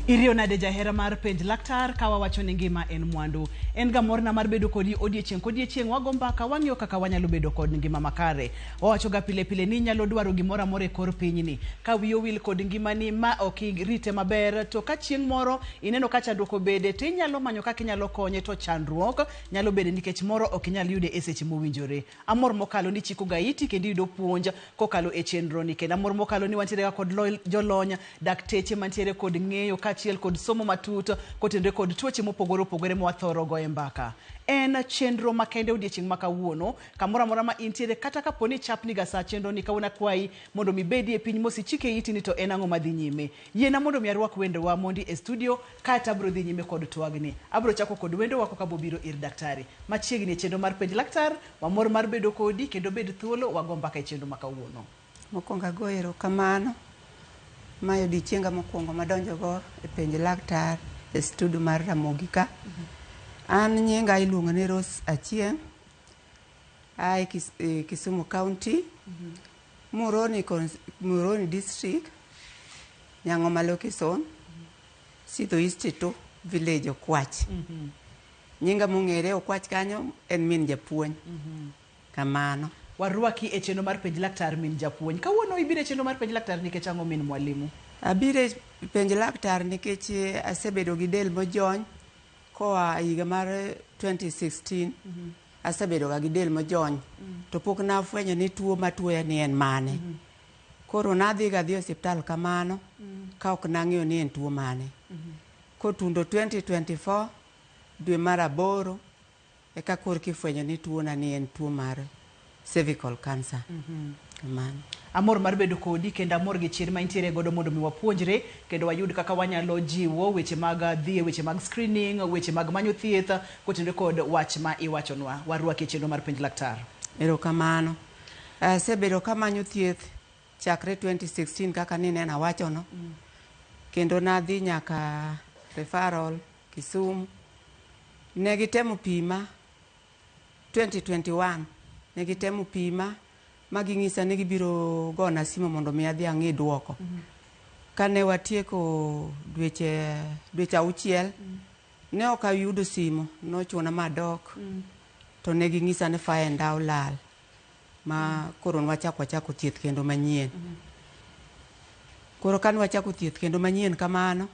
Iriyo nade jahera mar penj laktar ka wawacho ni ngima en mwandu. En ga morna mar bedo kodi odiechieng' kodiechieng' wago mbaka wang'iyo kaka wanyalo bedo kod ngima makare. Wawacho ga pile pile ni inyalo dwaro gimoro amora e kor pinyni. Ka wiyi owil kod ngimani ma ok irite maber to ka chieng' moro ineno ka chandruok obede to inyalo manyo kaka inyalo konye to chandruok nyalo bede nikech moro ok inyal yude e seche mowinjore. Amor mokalo ni ichiko ga iti kendo iyudo puonj kokalo e chenro ni. Kendo amor mokalo ni wantiere ga kod jolony, dakteche mantiere kod ng'eyo kaachiel kod somo matut kotenore kod tuoche mopogore opogore ma wathoro goye mbaka. En chenro makende odiechieng' ma kawuono, kamoro amora ma intiere kata kapo ni ichapni ga sa chenro ni kawuono akwayi mondo mi ibedie e piny mos ichike iti ni to en ang'o madhi nyime. Yiena mondo mi arwak wendowa mondi e studio kaeto abiro dhi nyime kod twagni. Abiro chako kod wendowa koka bobiro ir daktari. Machiegni e chenro mar penj laktar, wamor mar bedo kodi kendo bed thuolo wago mbaka e chenro ma kawuono. Mokwongo agoyo erokamano. Mae odiochienga mokwongo madonjogo e penj laktar e studio mar Ramogi ka. An nyinga iluongo ni Rose Achieng'. Ae Kisumu County, Muhoroni, Muhoroni District, Nyang'oma Location, Sidho East 2 Village Okwach. Nyinga mong'ere Okwach kanyo en min japuonj. Kamano. Warwaki e chenro mar penj laktar min japuonj. Kawuono ibiro e chenro mar penj laktar nikech ang'o min mwalimu? Abiro e penj laktar nikech asebedo gi del mojony koa higa mar 2016. Asebedo ga gi del mojony to pok nafwenyo ni tuo matuoya ni en mane. Koro nadhi ga dhi e osiptal kamano ka ok nang'eyo ni en tuo mane. Kotundo 2024 dwe mar aboro eka korka ifwenyo ni tuona ni en tuo mar cervical cancer. Kamano. Amor mar bedo kodi kendo amor gi chir ma intiere godo mondo mi wapuonjre kendo wayud kaka wanyalo jiwo weche mag dhi e weche mag screening, weche mag manyo thieth kotenore kod wach ma iwachonwa. Warwaki e chenro mar penj laktar. Erokamano. Asebedo kamanyo thieth chakre 2016 kaka nineno awachono. Kendo nadhi nyaka referral Kisumu. Ne gitemo pima 2021 ne gitemo pima ma ging'isa ni gibiro gona simu mondo mi adhi ang'i duoko. Kane watieko dweche dweche auchiel ne ok ayudo simu nochuna madok to ne ging'isa ni faenda olal ma koro nwachako wachako thieth kendo manyien. Koro kane wachako thieth kendo manyien kamano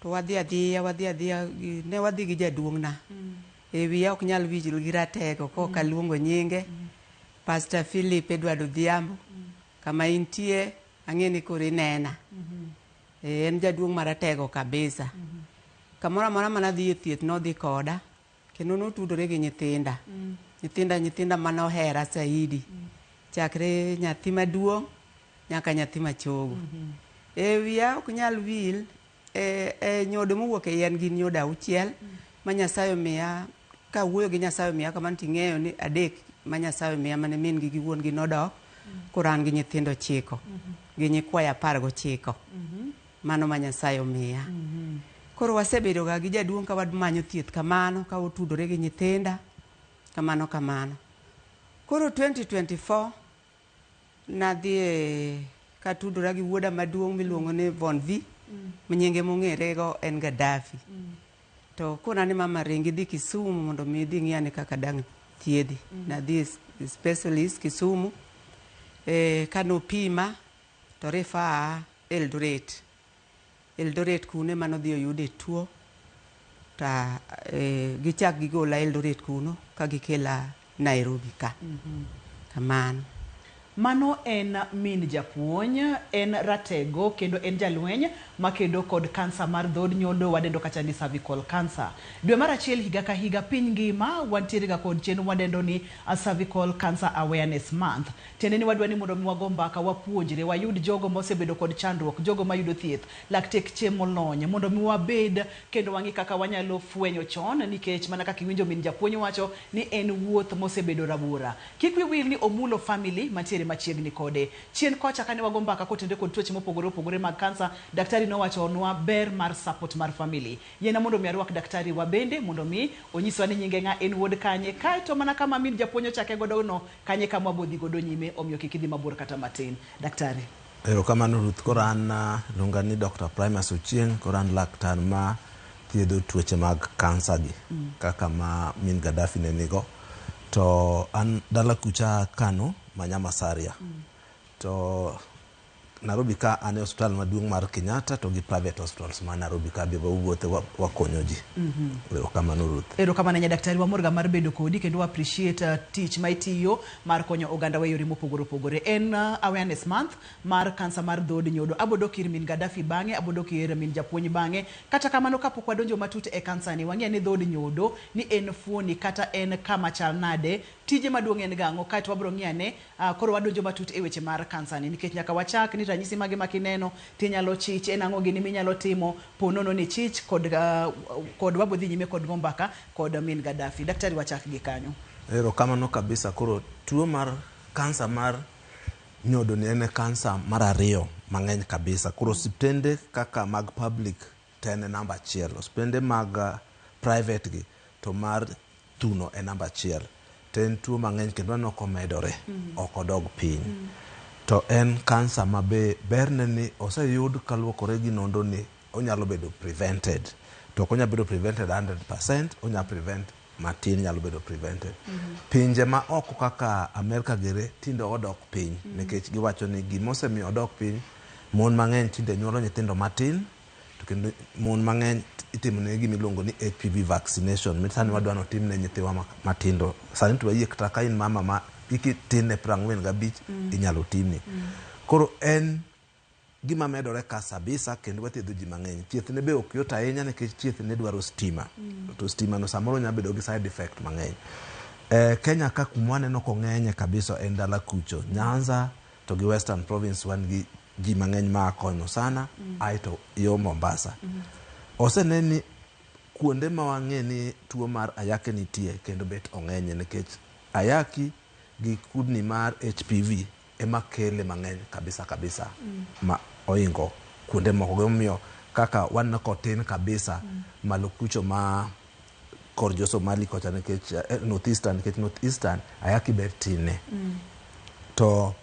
to wadhi adhiya wadhi adhiya ne wadhi gi jaduong'na e wiya ok nyal winjo gi ratego kok aluongo nyinge Pastor Philip Edward Odhiambo kama intie ang'e ni koro inena e, en jaduong' maratego kabisa kamoro amora manadhi e thieth nodhi koda kendo notudore gi nyithinda nyithinda nyithinda manohera saidi chakre nyathi maduong' nyaka nyathi machogo e wiya ok nyal wil e, e nyodo mowuok e yien gin nyodo auchiel ma Nyasaye omiya kawuoyo gi Nyasaye omiya kamano ting'eyo ni adek ma Nyasaye omiya mane min gi gi wuon gi nodok koro an gi nyithindo ochiko gi nyikwayo apar gochiko mano ma Nyasaye omiya koro wasebedo ga gi jaduong' ka wamanyo thieth kamano ka otudore gi nyithinda kamano kamano koro 2024 nadhi e katudora gi wuoda maduong' miluongo ni Von V ma nyinge mong'ere go en Gaddafi to kona ni mama ringi idhi Kisumu mondo mi idhi ng'i ane kaka dang' thiedhi nadhi e specialist Kisumu e, kanopima to refer Eldoret Eldoret kuno ema nodhi oyude tuo ta e, gichak gigola Eldoret kuno ka gikela Nairobi ka kamano Mano en min japuonj, en ratego kendo en jalweny makedo kod kansa mar dhod nyodo wadendo kacha ni cervical cancer. Dwe mar achiel higa ka higa piny ngima wantiere ga kod chenro mwadendo ni a cervical cancer awareness month. Tiende ni wadwa ni mondo mi wago mbaka, wapuonjre, wayud jogo mosebedo kod chandruok, jogo mayudo thieth, lakteche molony mondo mi wabed kendo wang'i kaka wanyalo fwenyo chon nikech mana kaka iwinjo min japuonj wacho ni en wuoth mosebedo rabora. Kik wi wil ni omulo family mantiere machiegni kode. Chien kocha kane wago mbaka kotenore kod tuoche mopogore opogore mag kansa, daktari nowachonwa ber mar support mar family. Yiena mondo mi arwak daktari wa bende mondo mi onyiswa ni nyinge ng'a, en wuod kanye, kaeto mana kama min japuonj ochake godo no, kanye kama wabodhi godo nyime, omiyo kik idhi mabor kata matin. Daktari. Erokamano Ruth. Koro an luonga ni Dr. Primus Ochieng', koro an laktar ma thiedho tuoche mag kansa gi kaka ma min Gaddafi ne nigo. To an dala kucha Kano ma Nyamasaria. To Nairobi ka an e osiptal maduong' mar Kenyatta to gi private hospitals ma Nairobi ka be wawuothe wakonyo ji. Erokamano Ruth. Erokamano ahinya daktari, wamor ga mar bedo kodi kendo wa appreciate tich ma itiyo mar konyo oganda wa e yore mopogore opogore. En awareness month mar kansa mar dhod nyodo. Abo dok ir min Gaddafi bang'e, abo dok ir min japuonj bang'e. Kata kamano kapok wadonjo matut e kansa ni, wang'e ni dhod nyodo ni en fuoni kata en kama chal nade, tije maduong' en gang'o, kaeto wabro ng'iyo ane koro wadonjo matut e weche mar kansa ni nikech nyaka wachak ni ranyisi mage ma kineno tinyalo chich, en ang'o gini minyalo timo po nono ni chich kod, kod wabo dhi nyime kod go mbaka kod min Gaddafi. Daktari wachak gi kanyo. Erokamano kabisa. Koro tuo mar kansa mar nyodo ni en kansa mar ariyo mang'eny kabisa. Koro osiptende kaka mag public to en e namba achiel. Osiptende mag private gi to mar thuno e namba achiel. To en tuo mang'eny kendo aneno komedore, ok odog piny. To en kansa ma be berne ni oseyud kaluokore gi nonro ni onyalo bedo prevented. To ok onyal bedo prevented 100%, onya prevent matin nyalo bedo prevented. Pinje ma oko kaka Amerka gire tinde odok piny nikech giwacho ni gimosemiyo odok piny, mon mang'eny tinde nyuolo nyithindo matin to kendo mon mang'eny itimo ne gima iluongo ni HPV vaccination mi sani wadwa ni otim ne nyithiwa matindo. Sani to wayie kata ka in mama ma hiki tin ne 45 inyalo timni. Koro en gima medore ka kabisa kendo wathiedho ji mang'eny. Thieth ne be ok yot ahinya nikech thieth ne dwaro stima. To stima no samoro nyalo bedo gi side effect mang'eny. Kenya ka kuma waneno kong'enye kabisa en dala kucho. Nyanza to gi Western Province wan gi ji mang'eny ma konyo sana aeto yo Mombasa. Osene ni kuonde ma wang'e ni tuo mar ayaki nitie kendo bet ong'enye nikech ayaki gi kudni mar HPV ema kele mang'eny kabisa kabisa ma oingo kuonde moko. Gimomiyo kaka waneno kotin kabisa malo kucho ma kor jo Somali kocha nikech North Eastern, nikech North Eastern ayaki ber tine. To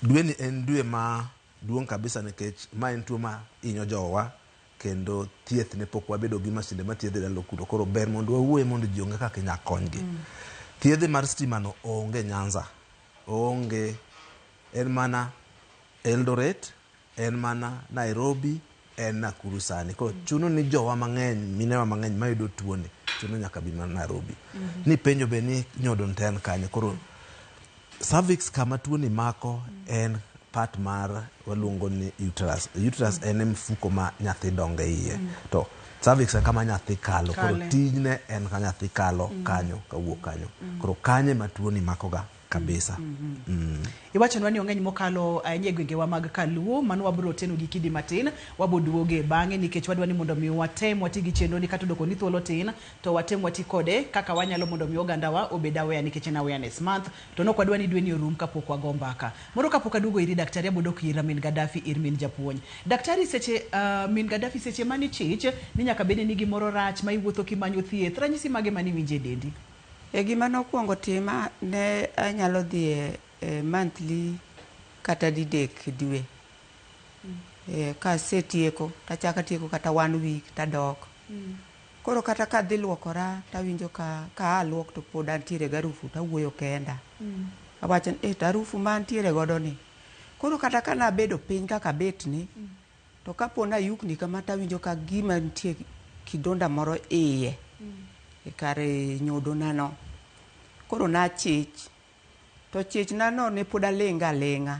dweni en dwe ma duong' kabisa nikech ma en tuo ma hinyo jowa kendo thieth ne pok wabedo gi masinde mathiedhe ndalo kuno. Koro ber mondo wawuoye mondo ji ong'e kaka inyalo konygi. Thiedhe mar stima no onge Nyanza, onge, en mana Eldoret, en mana Nairobi, en Nakuru sani. Koro chuno ni jowa mang'eny, minewa mang'eny mayudo tuo ni chuno nyaka bi mana Nairobi. Ni penjo be ni nyodo to en kanye. Koro cervix kama tuo ni mako en part mar waluongo ni uterus. Uterus en mfuko ma nyathi dongo e iye. To cervix e kama nyathi kalo. Koro tijne en ka nyathi kalo kanyo kawuok kanyo. Koro kanyo ema tuo ni makoga kabisa. Iwachonwa ni ong'eny mokalo ahinya e gwengewa mag Kaluo, mano wabro teno gi kidi matin, wabo duoge bang'e nikech wadwa ni mondo mi watem wati gi chenro ni kata odoko ni thuolo tin, to watem wati kode kaka wanyalo mondo mi ogandawa obed aware nikech en awareness month, to nok wadwa ni dwe ni orum kapok wago mbaka. Moro kapok aduogo iri daktari, abo dok ir min Gaddafi ir min japuonj. Daktari seche, min Gaddafi seche mani chich ni nyaka bed ni gimoro rach ma iwuotho kimanyo thieth, ranyisi mage mani winje e dendi? E gima nokwongo tima ne anyalo dhi e monthly kata didek dwe. Kasetieko tachako atieko kata 1 week tadok. Koro kata kadhi luokora tawinjo ka aa luok to pod antiere gi harufu tawuoyo kenda. Awacho ni to harufu ma antiere godo ni. Koro kata ka nabedo piny kaka abet ni, to kapo ni ayukni kama tawinjo ka gima nitie kidonda moro iye. E kar nyodona no. Koro nachich. To chich na no ne pod aling' aling'a.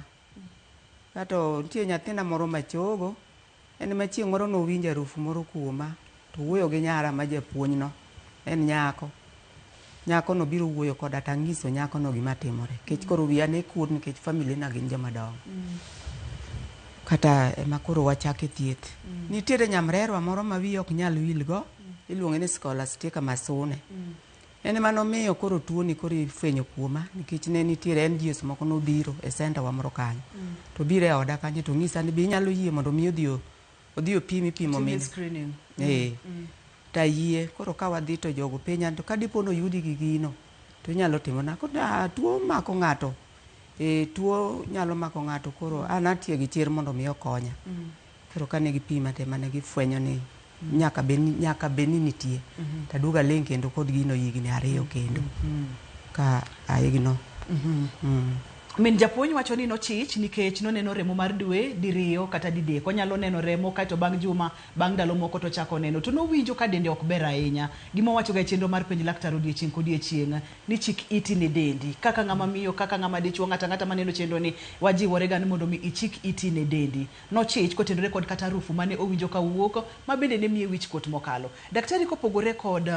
Kato nitie nyathina moro machogo, en ema chieng' moro nowinjo harufu moro kuoma, to owuoyo gi nyara ma japuonj no, en nyako. Nyako no biro wuoyo koda tang'iso nyako no gima timore. Nikech koro wiya ne kuot nikech family na gin joma dongo. Kata ema koro wachake thieth. Nitiere nyamrerwa moro ma wiya ok nyal wil go, iluonge ni Scholastica Masune. En ema nomiyo koro tuo ni koro ifwenyo kuoma nikech ne nitiere NGOs moko nobiro e center wa moro kanyo. To biro e oda kanyo to ng'isa ni be inyalo yie mondo mi odhi opim ipimo min. Screening. Tayie koro ka wadhi to jogo penja to ka dipo ni oyudi gi gino to inyalo timo na. Koro tuo mako ng'ato E, tuo nyalo mako ng'ato koro an atiyo gi chir mondo mi okonya. Koro kane gipima te mane gifwenyo ni nyaka bed ni nitie. Taduogo aling' kendo kod gino higni 2 kendo. Ka aigno. Min japuonj wacho ni nochich nikech noneno remo mar dwe diriyo kata didek. Onyalo neno remo kaeto bang' juma, bang' ndalo moko to ochako neno. To nowinjo ka dende ok ber ahinya. Gima wawachoga e chenro mar penj laktar odiechieng' kodiechieng' ni chik iti ne dendi. Kaka ng'ama miyo, kaka ng'ama dichuo, ng'ato ang'ata maneno chenro ni wajiwore ga ni mondo mi ichik iti ne dendi. Nochich kotenore kod kata harufu mane owinjo kawuok ma bende ne miye wich kuot mokalo. Daktari kopogore kod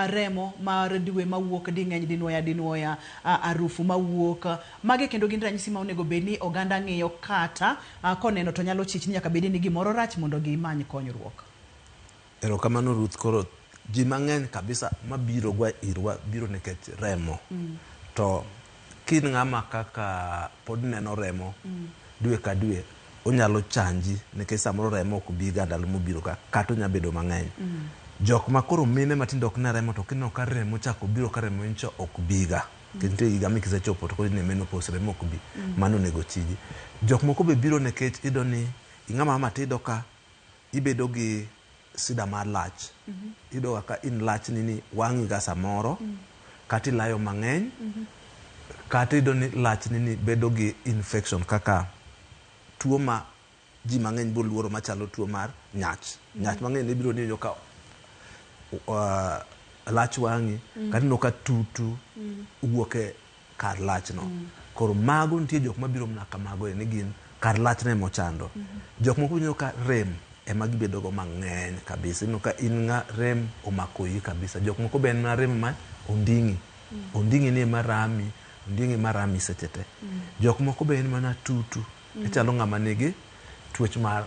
remo mar dwe mawuok ding'eny dinuoya dinuoya, harufu mawuok, mage kendo gin ranyisi ma onego bed ni oganda ng'iyo kata koneno to nyalo chich ni nyaka bed ni gimoro rach mondo gimany konyruok. Erokamano Ruth. Koro ji mang'eny kabisa mabiro gwa irwa biro nikech remo. To kin ng'ama kaka pod neno remo dwe ka dwe, onyalo chanji nikech samoro remo ok bi ga ndalo mobiro ka, kata onya bedo mang'eny. Jok ma koro mine matindo ok ne remo to kineno ka remo chako biro ka remo nyicho ok biga. Nikech nitie higa mikisechopo to koro in e menopause remo ok bi. Mano onego chiji. Jok moko be biro nikech iyudo ni ing'ama mama tiyudo ka ibedo gi sida mar lach. Iyudo ka in lachni ni wang'i ga samoro, kata ilayo mang'eny, kata iyudo ni lachni ni bedo gi infection kaka tuo ma ji mang'eny boluoro machalo tuo mar nyach. Nyach mang'eny ibiro ni ka lach wang'i, kata ineno ka tutu wuok e kar lachno. Koro mago nitie jok mabiro mana kamago ni gin kar lachno ema ochando. Jok moko ineno ka rem ema gibedo go mang'eny kabisa. Ineno ka in ng'a rem omako iyi kabisa. Jok moko be en mana rem ma onding'i. Onding'i ni ema rami, onding'i ema rami seche te. Jok moko be en mana tutu. Ichalo ng'ama nigi tuoch mar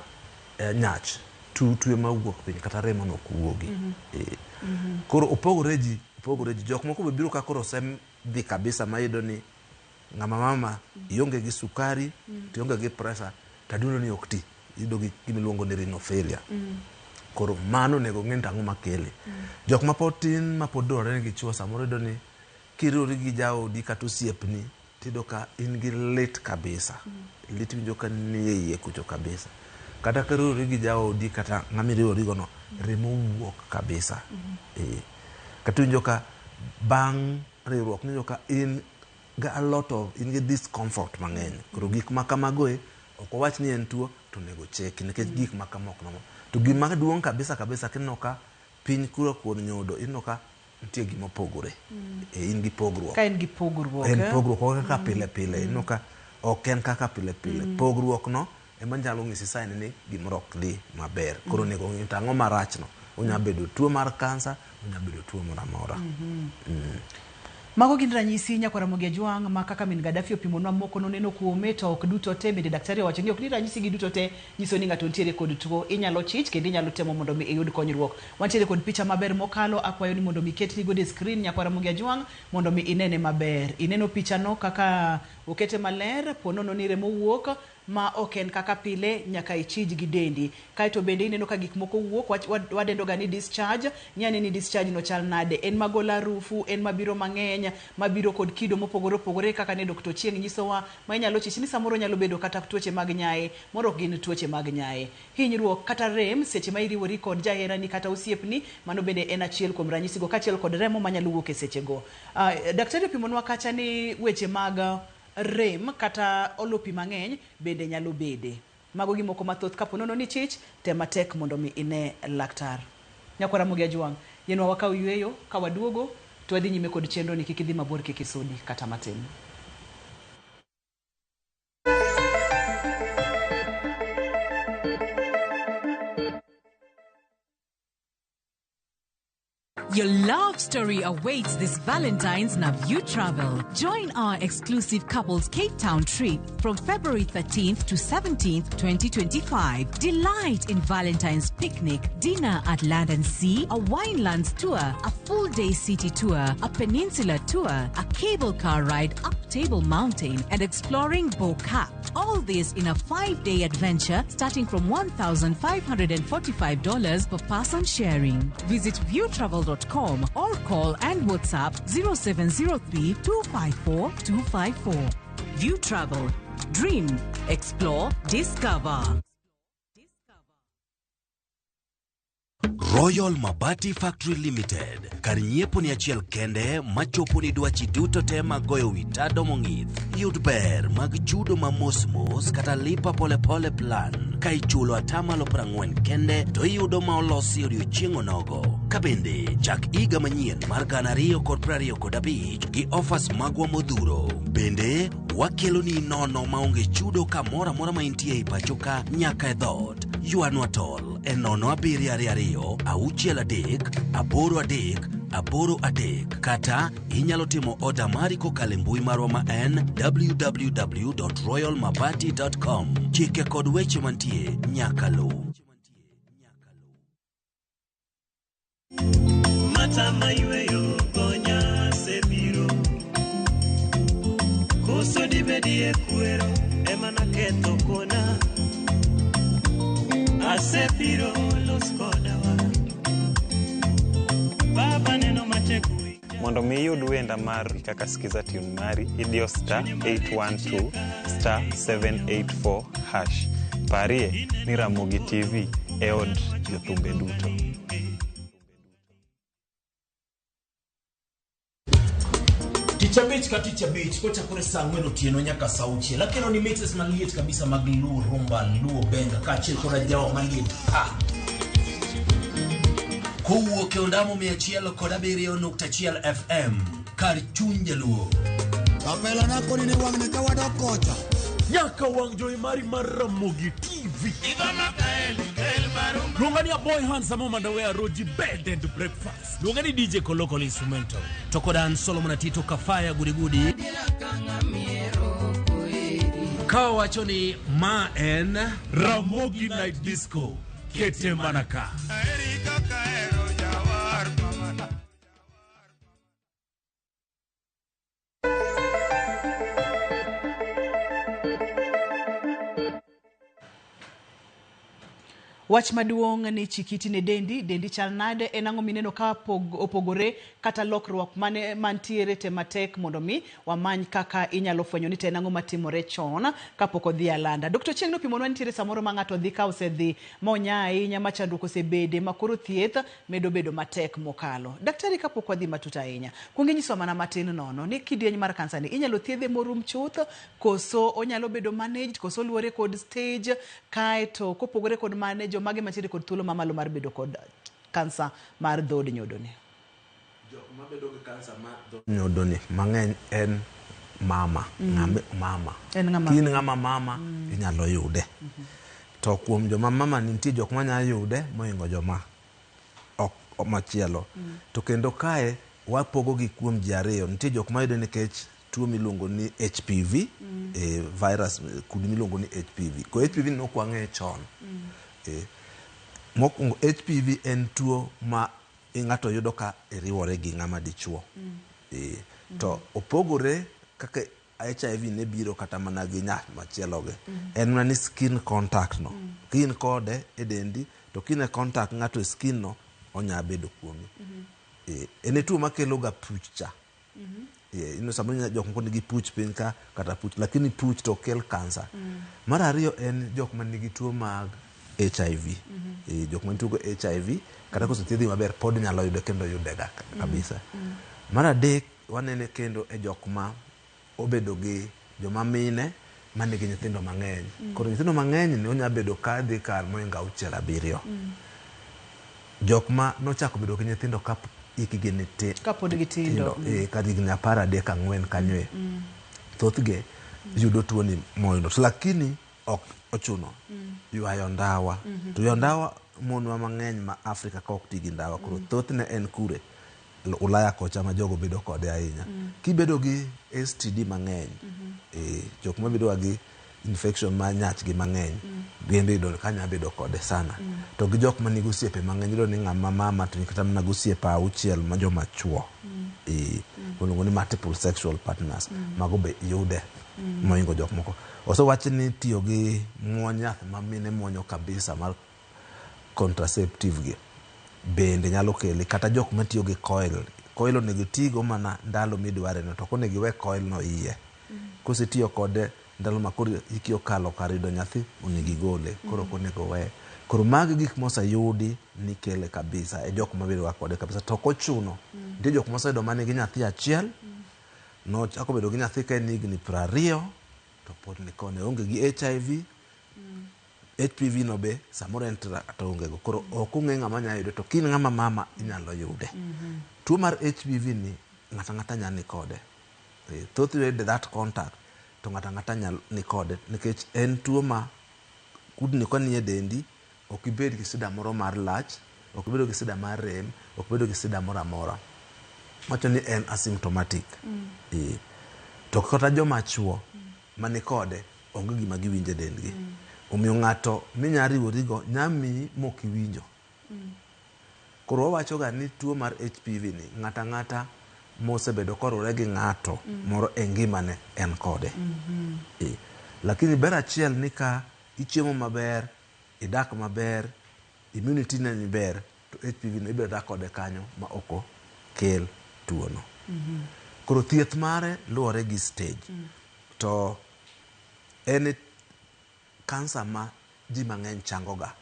nyach. Tutu ema wuok piny kata remo no ok wuogi. Koro opogore ji, opogore ji. Jok moko be biro ka koro osedhi kabisa ma iyudo ni ng'ama mama ionge gi sukari, to ionge gi pressure, to adundo ni ok ti. Iyudo gi gima iluongo ni renal failure. Koro mano onego ng'e ni to ang'o makele. Jok ma pod tin ma pod dwarore ni gichuo samoro iyudo ni kiriwori gi jaodi kata osiepni tiyudo ka in gi lit kabisa. Lit iwinjo ka nie iye kucho kabisa. Kata kiriwori gi jaodi kata ng'ama iriwori go no, remo wuok kabisa. Kata iwinjo ka bang' riwruok iwinjo ka in ga a lot of in gi discomfort mang'eny. Koro gik ma kamago e ok wawach ni en tuo to onego cheki nikech gik ma kama ok normal. To gima duong' kabisa kabisa kineno ka piny kuro kuon nyodo ineno ka nitie gima opogore. In gi pogruok. Ka en gi pogruok. En pogruok ok kaka pile pile. Ineno ka ok en kaka pile pile. Pogruok no ema nyalo nyisi sign ni gimoro ok dhi maber. Koro onego ng'i to ang'o marach no. Onya bedo tuo mar kansa, onya bedo tuo moro amora. Mago gin ranyisi nyakwar Ramogi Ajwang' ma kaka min Gaddafi opimonwa moko noneno kuome to ok duto te bende daktari owacho ni ok ni ranyisi gi duto te nyiso ni ng'ato nitiere kod tuo. Inyalo chich kendo inyalo temo mondo mi iyud konyruok. Wantiere kod picha maber mokalo, akwayo ni mondo mi ketni godo e screen nyakwar Ramogi Ajwang' mondo mi inene maber. Ineno picha no kaka okete maler, ponono ni remo wuok ma ok en kaka pile nyaka ichij gi dendi. Kaeto bende ineno ka gik moko wuok, wadendo ga ni discharge. Ng'iyane ni discharge no chal nade, en magolo harufu, en mabiro mang'eny, mabiro kod kido mopogore opogore kaka ne Dr. Ochieng' nyisowa, ma inyalo chich ni samoro nyalo bedo kata tuoche mag nyaye, moro ok gin tuoche mag nyaye. Hinyruok kata rem seche ma iriwori kod jaherani kata osiepni, mano bende en achiel kuom ranyisigo kaachiel kod remo manyalo wuok e sechego. Daktari opimonwa kacha ni weche mag rem kata olo pi mang'eny bende nyalo bede. Mago gimoko mathoth kapo nono ni chich, tem matek mondo mi ine laktar. Nyakwar Ramogi Ajwang', yienwa wakaw yueyo, ka waduogo to wadhi nyime kod chenro ni kik idhi mabor kik isudi kata matin. Your love story awaits this Valentine's Naview Travel. Join our exclusive couples Cape Town trip from February 13th to 17th, 2025. Delight in Valentine's picnic, dinner at Land and Sea, a winelands tour, a full day city tour, a peninsula tour, a cable car ride up Table Mountain, and exploring Bo-Kaap. All this in a 5-day adventure starting from $1,545 per person sharing. Visit viewtravel.com or call and WhatsApp 0703 254 254. View Travel. Dream, explore, discover. Royal Mabati Factory Limited kar nyiepo ni achiel kende machopo ni dwachi duto te mag goyo wi tado mong'ith. Yud ber mag chudo ma mos mos kata lipa polepole plan ka ichulo atamalo 40 kende to iyudo ma olosi odiochieng' onogo. Ka bende chak higa manyien mar 2025 gi offers magwa modhuro. Bende wakeloni nono maonge chudo kamoro amora ma intie ei pacho ka nyaka e dhoot. Ywanwa tol e 0722 63 83 83 kata inyalo timo oda mari kokalo e mbui marwa ma en www.royalmabati.com. Chike kod weche mantie nyaka luw. Mata mayweyo gonya asebiro Koso dibedie kwero ema naketho kona Asebiro los kodawa Baba neno matek winja Mondo mi iyud wenda mar kaka Skiza Tune mari, idiyo star 812 star 784 hash. Parie ni Ramogi TV e od jothumbe duto. Tich abich ka tich abich kochakore saa ang'wen otieno nyaka saa auchiel akelo ni mixes maliet kabisa mag Luo Rumba, Luo Benga kaachiel kod ajawa maliet pa. Kowuok e ondamo 107.1 FM kar chuny jaluo. Kapela nakoni ni wang'ni ka wadok kocha. Nyaka wang' jowi mari mar Ramogi TV. Luonga ni Aboy Handsome Mandawe Roji Bed and Breakfast. Luonga ni DJ Kolokol Instrumental. To kod an Solomon Atito Kafaya Gudigudi. Ka wacho ni ma en Ramogi Night Disco. Kete mana ka. Wach maduong' ni chikiti ne dendi, dendi chal nade, en ang'o mineno ka opogore kata lokruok mane mantiere te matek mondo mi wamany kaka inyalo fwenyo ni to en ang'o matimore chon kapok odhi alanda. Dr. Chieng' nopimonwa nitiere samoro ma ng'ato dhi ka osedhi ma onya ahinya ma chandruok osebede ma koro thieth medo bedo matek mokalo. Daktari kapok wadhi matut ahinya, kuong inyiswa mana matin nono ni kidieny mar kansa ni inyalo thiedhe morum chuth koso onyalo bedo managed koso luwore kod stage kaeto kopogore kod mane jomage mantiere kod thuolo mamalo mar bedo kod kansa mar dhood nyodoni. Jok mabedo gi kansa mar dhood nyodoni mang'eny en mama. Mama. En ng'ama Kin ng'ama mama inyalo yude. To kuom joma mama nitie jok manyalo yude mohingo joma ok machielo. To kendo kae wapogo gi kuom ji ariyo. Nitie jok mayude nikech tuo miluongo ni HPV, virus kudni miluongo ni HPV. Ko HPV ne ok wang'eye chon. Mokwongo HPV en tuo ma ng'ato yudo ka iriwore gi ng'ama dichuo. To opogore kaka HIV ne biro kata mana gi nyath machielo gi. En mana ni skin contact no. Ka in kode e dendi to ka in e contact ng'ato e skin no onya bedo kuomi. En e tuo makelo ga puch cha. Ino samoro jok moko nigi puch piny ka kata puch, lakini puch to kel kansa. Mar ariyo en jok manigi tuo mag HIV. Jok manigi tuo HIV kata kosethiedhgi maber pod nyalo yude kendo yudega kabisa. Mar adek wanene kendo e jok ma obedo gi joma mine manigi nyithindo mang'eny. Koro nyithindo mang'eny ni onya bedo ka dhi kar mohingo 6 7. Jok ma nochako bedo gi nyithindo ka hikgi ni tin, kapod gitindo. Ka higni 13 4 kanyo thothgi yudo tuo ni moyudo. To lakini ok ochuno ywayo ndawa. To ywayo ndawa monwa mang'eny ma Afrika ka ok ti gi ndawa. Koro thothne en kure Ulaya kocha ma jogo bedo kode ahinya. Kibedo gi STD mang'eny, jok mabedo gi infection ma nyachgi mang'eny, bende iyudo ka nya bedo kode sana. To gi jok manigi osiepe mang'eny, iyudo ni ng'ama mama to kata mana gi osiepe 6 ma joma chuo. Iluongo ni multiple sexual partners. Mago be yude mohingo jok moko. Osewach ni tiyo gi muony yath ma mine muonyo kabisa mar contraceptive gi bende nyalo kele, kata jok matiyo gi coil. Coil onego itigo mana ndalo midware no, to ok onego iwe coil no iye. Kosetiyo kode ndalo ma koro hiki okalo kar yudo nyathi, onego igole. Koro ok onego weye. Koro magi gik moseyudi ni kele kabisa e jok mabedo ga kode kabisa. To ok ochuno. Nitie jok moseyudo manigi nyathi achiel, nochako bedo gi nyathi ka en higni 20 to pod ni kone onge gi HIV, HPV no be samoro en to onge go. Koro ok ong'e ng'ama nyalo yude to kin ng'ama mama inyalo yude. Tuo mar HPV ni ng'ato ang'ata nyalo ni kode. Thoth yude that contact to ng'ato ang'ata nyalo ni kode nikech en tuo ma kudni ka nie dendi ok ibed gi shida moro mar lach, ok ibedo gi shida mar rem, ok ibedo gi shida moro amora. Wacho ni en asymptomatic. To kata joma chuo mani kode onge gima giwinjo e dendgi. Omiyo ng'ato minya riworigo nya miyi mok iwinjo. Koro wawacho ga ni tuo mar HPV ni ng'ata ang'ata mosebedo koriwore gi ng'ato moro e ngimane en kode. Lakini ber achiel ni ka ichiemo maber, idak maber, immunity ne ni ber, to HPV no ibiro dak kode kanyo ma ok okel tuo no. Koro thieth mare luwore gi stage. To en kansa ma ji mang'eny chango ga.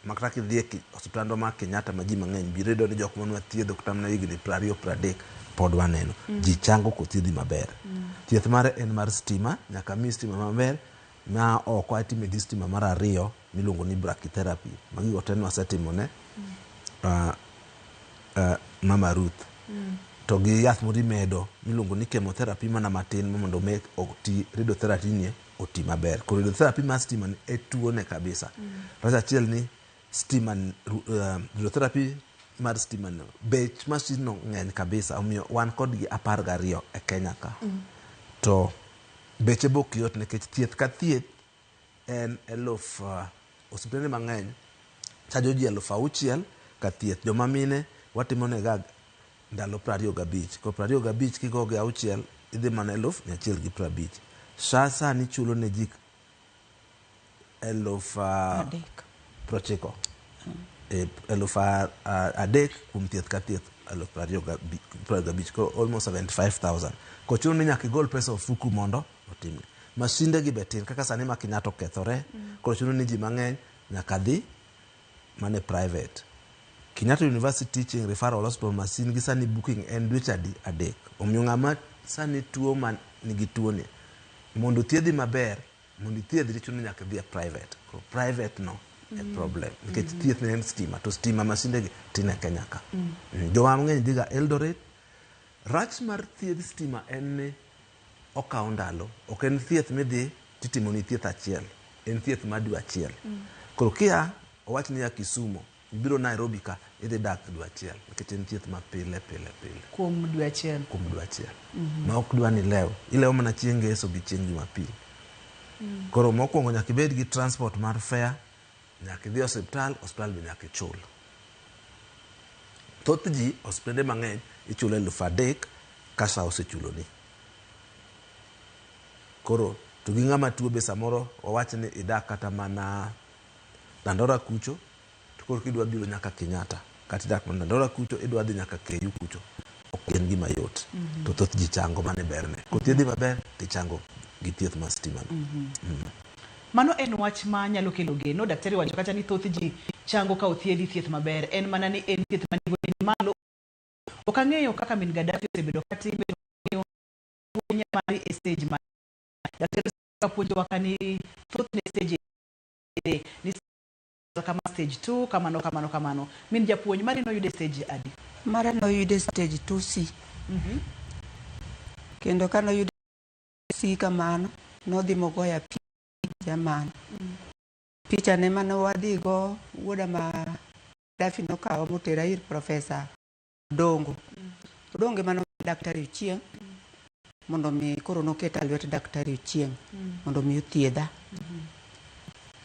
Ma kata kidhi e osiptandwa mar Kenyatta ma ji mang'eny biro yudo ni jok mane wathiedho kata mana higni 20 30 pod waneno. Ji chango kothiedhi maber. Thieth mare en mar stima, nyaka miyi stima maber, ma oko atime gi stima mar ariyo miluongo ni brachytherapy. Magi go te nwasetimo ne Mama Ruth. To gi yath moro imedo miluongo ni chemotherapy mana matin mondo make oti radiotherapy ni oti maber. Koro radiotherapy mar stima ni e tuo ne kabisa. Rach achiel ni stima radiotherapy mar stima no bech masin no ng'eny kabisa omiyo wan kodgi 12 e Kenya ka. To beche be ok yot nikech thieth ka thieth en eluf osiptende mang'eny chajo ji 6000 ka thieth. Joma mine watimo nega ndalo 25. Koro 25 kigo gi auchiel idhi mana 150,000. SHA sani chulo ne ji eluf 90. 3000 kuom thieth ka thieth 25,000 koro almost 75,000. Kochuno ni nyaka igol pesa ofuku mondo otimni. Masinde gi be tin kaka sani ma Kenyatta okethore, koro chuno ni ji mang'eny nyaka dhi mana e private. Kenyatta University Teaching Referral Hospital masin gi sani booking en dweche adi? 3. Omiyo ng'ama sani tuo ma nigi tuo ni mondo othiedhi maber, mondo ithiedhri chuno ni nyaka idhi e private. Koro private no e problem nikech thieth ne en stima to stima masinde gi tin e Kenya ka. Joma mang'eny dhi ga Eldoret. Rach mar thiedh stima en ni okawo ndalo. Ok en thieth midhi titimoni thieth achiel. En thieth mar dwe achiel. Koro kia owach ni ya Kisumo, ibiro Nairobi ka, idhi dak dwe achiel. Nikech en thieth ma pile pile pile. Kuom dwe achiel. Kuom dwe achiel. Ma ok dwa ni ilew. Ilewo mana chieng' ngeso gi chieng' Jumapil. Koro mokwongo nyaka ibed gi transport mar fare, nyaka idhi osiptal, osiptal be nyaka ichul. Thoth ji osiptende mang'eny ichulo 3000 ka SHA osechuloni. Koro to gi ng'ama tuo be samoro wawach ni idak kata mana Dandora kucho, to koro kidwa biro nyaka Kenyatta, kata idak mana Dandora kucho, idwa dhi nyaka KU kucho, ok en gima yot. To thoth ji chango, mano e berne. Kothiedhi maber, tichango gi thieth mar stima no. Mano en wach ma nyalo kelo geno. Daktari wacho kata ni thoth ji chango ka othiedhi thieth maber. En mana ni en thieth ma nengone ni malo. Ok ang'eyo kaka min Gaddafi osebedo katime to ang'eyo puonj mari e stage ma daktari puonjowa ka ni thothne stage ni kama stage 2 kamano kamano kamano. Min japuonj mari noyude stage adi? Mara noyude stage 2C. Kendo ka noyude C kamano, nodhi mogoya picha mano. Picha ne mane wadhi go wuoda ma Dafi nokawa motera ir Profesa Odongo. Odongo ema nomiyo Daktari Ochieng' mondo mi koro noketa e lwet Daktari Ochieng' mondo mi othiedha.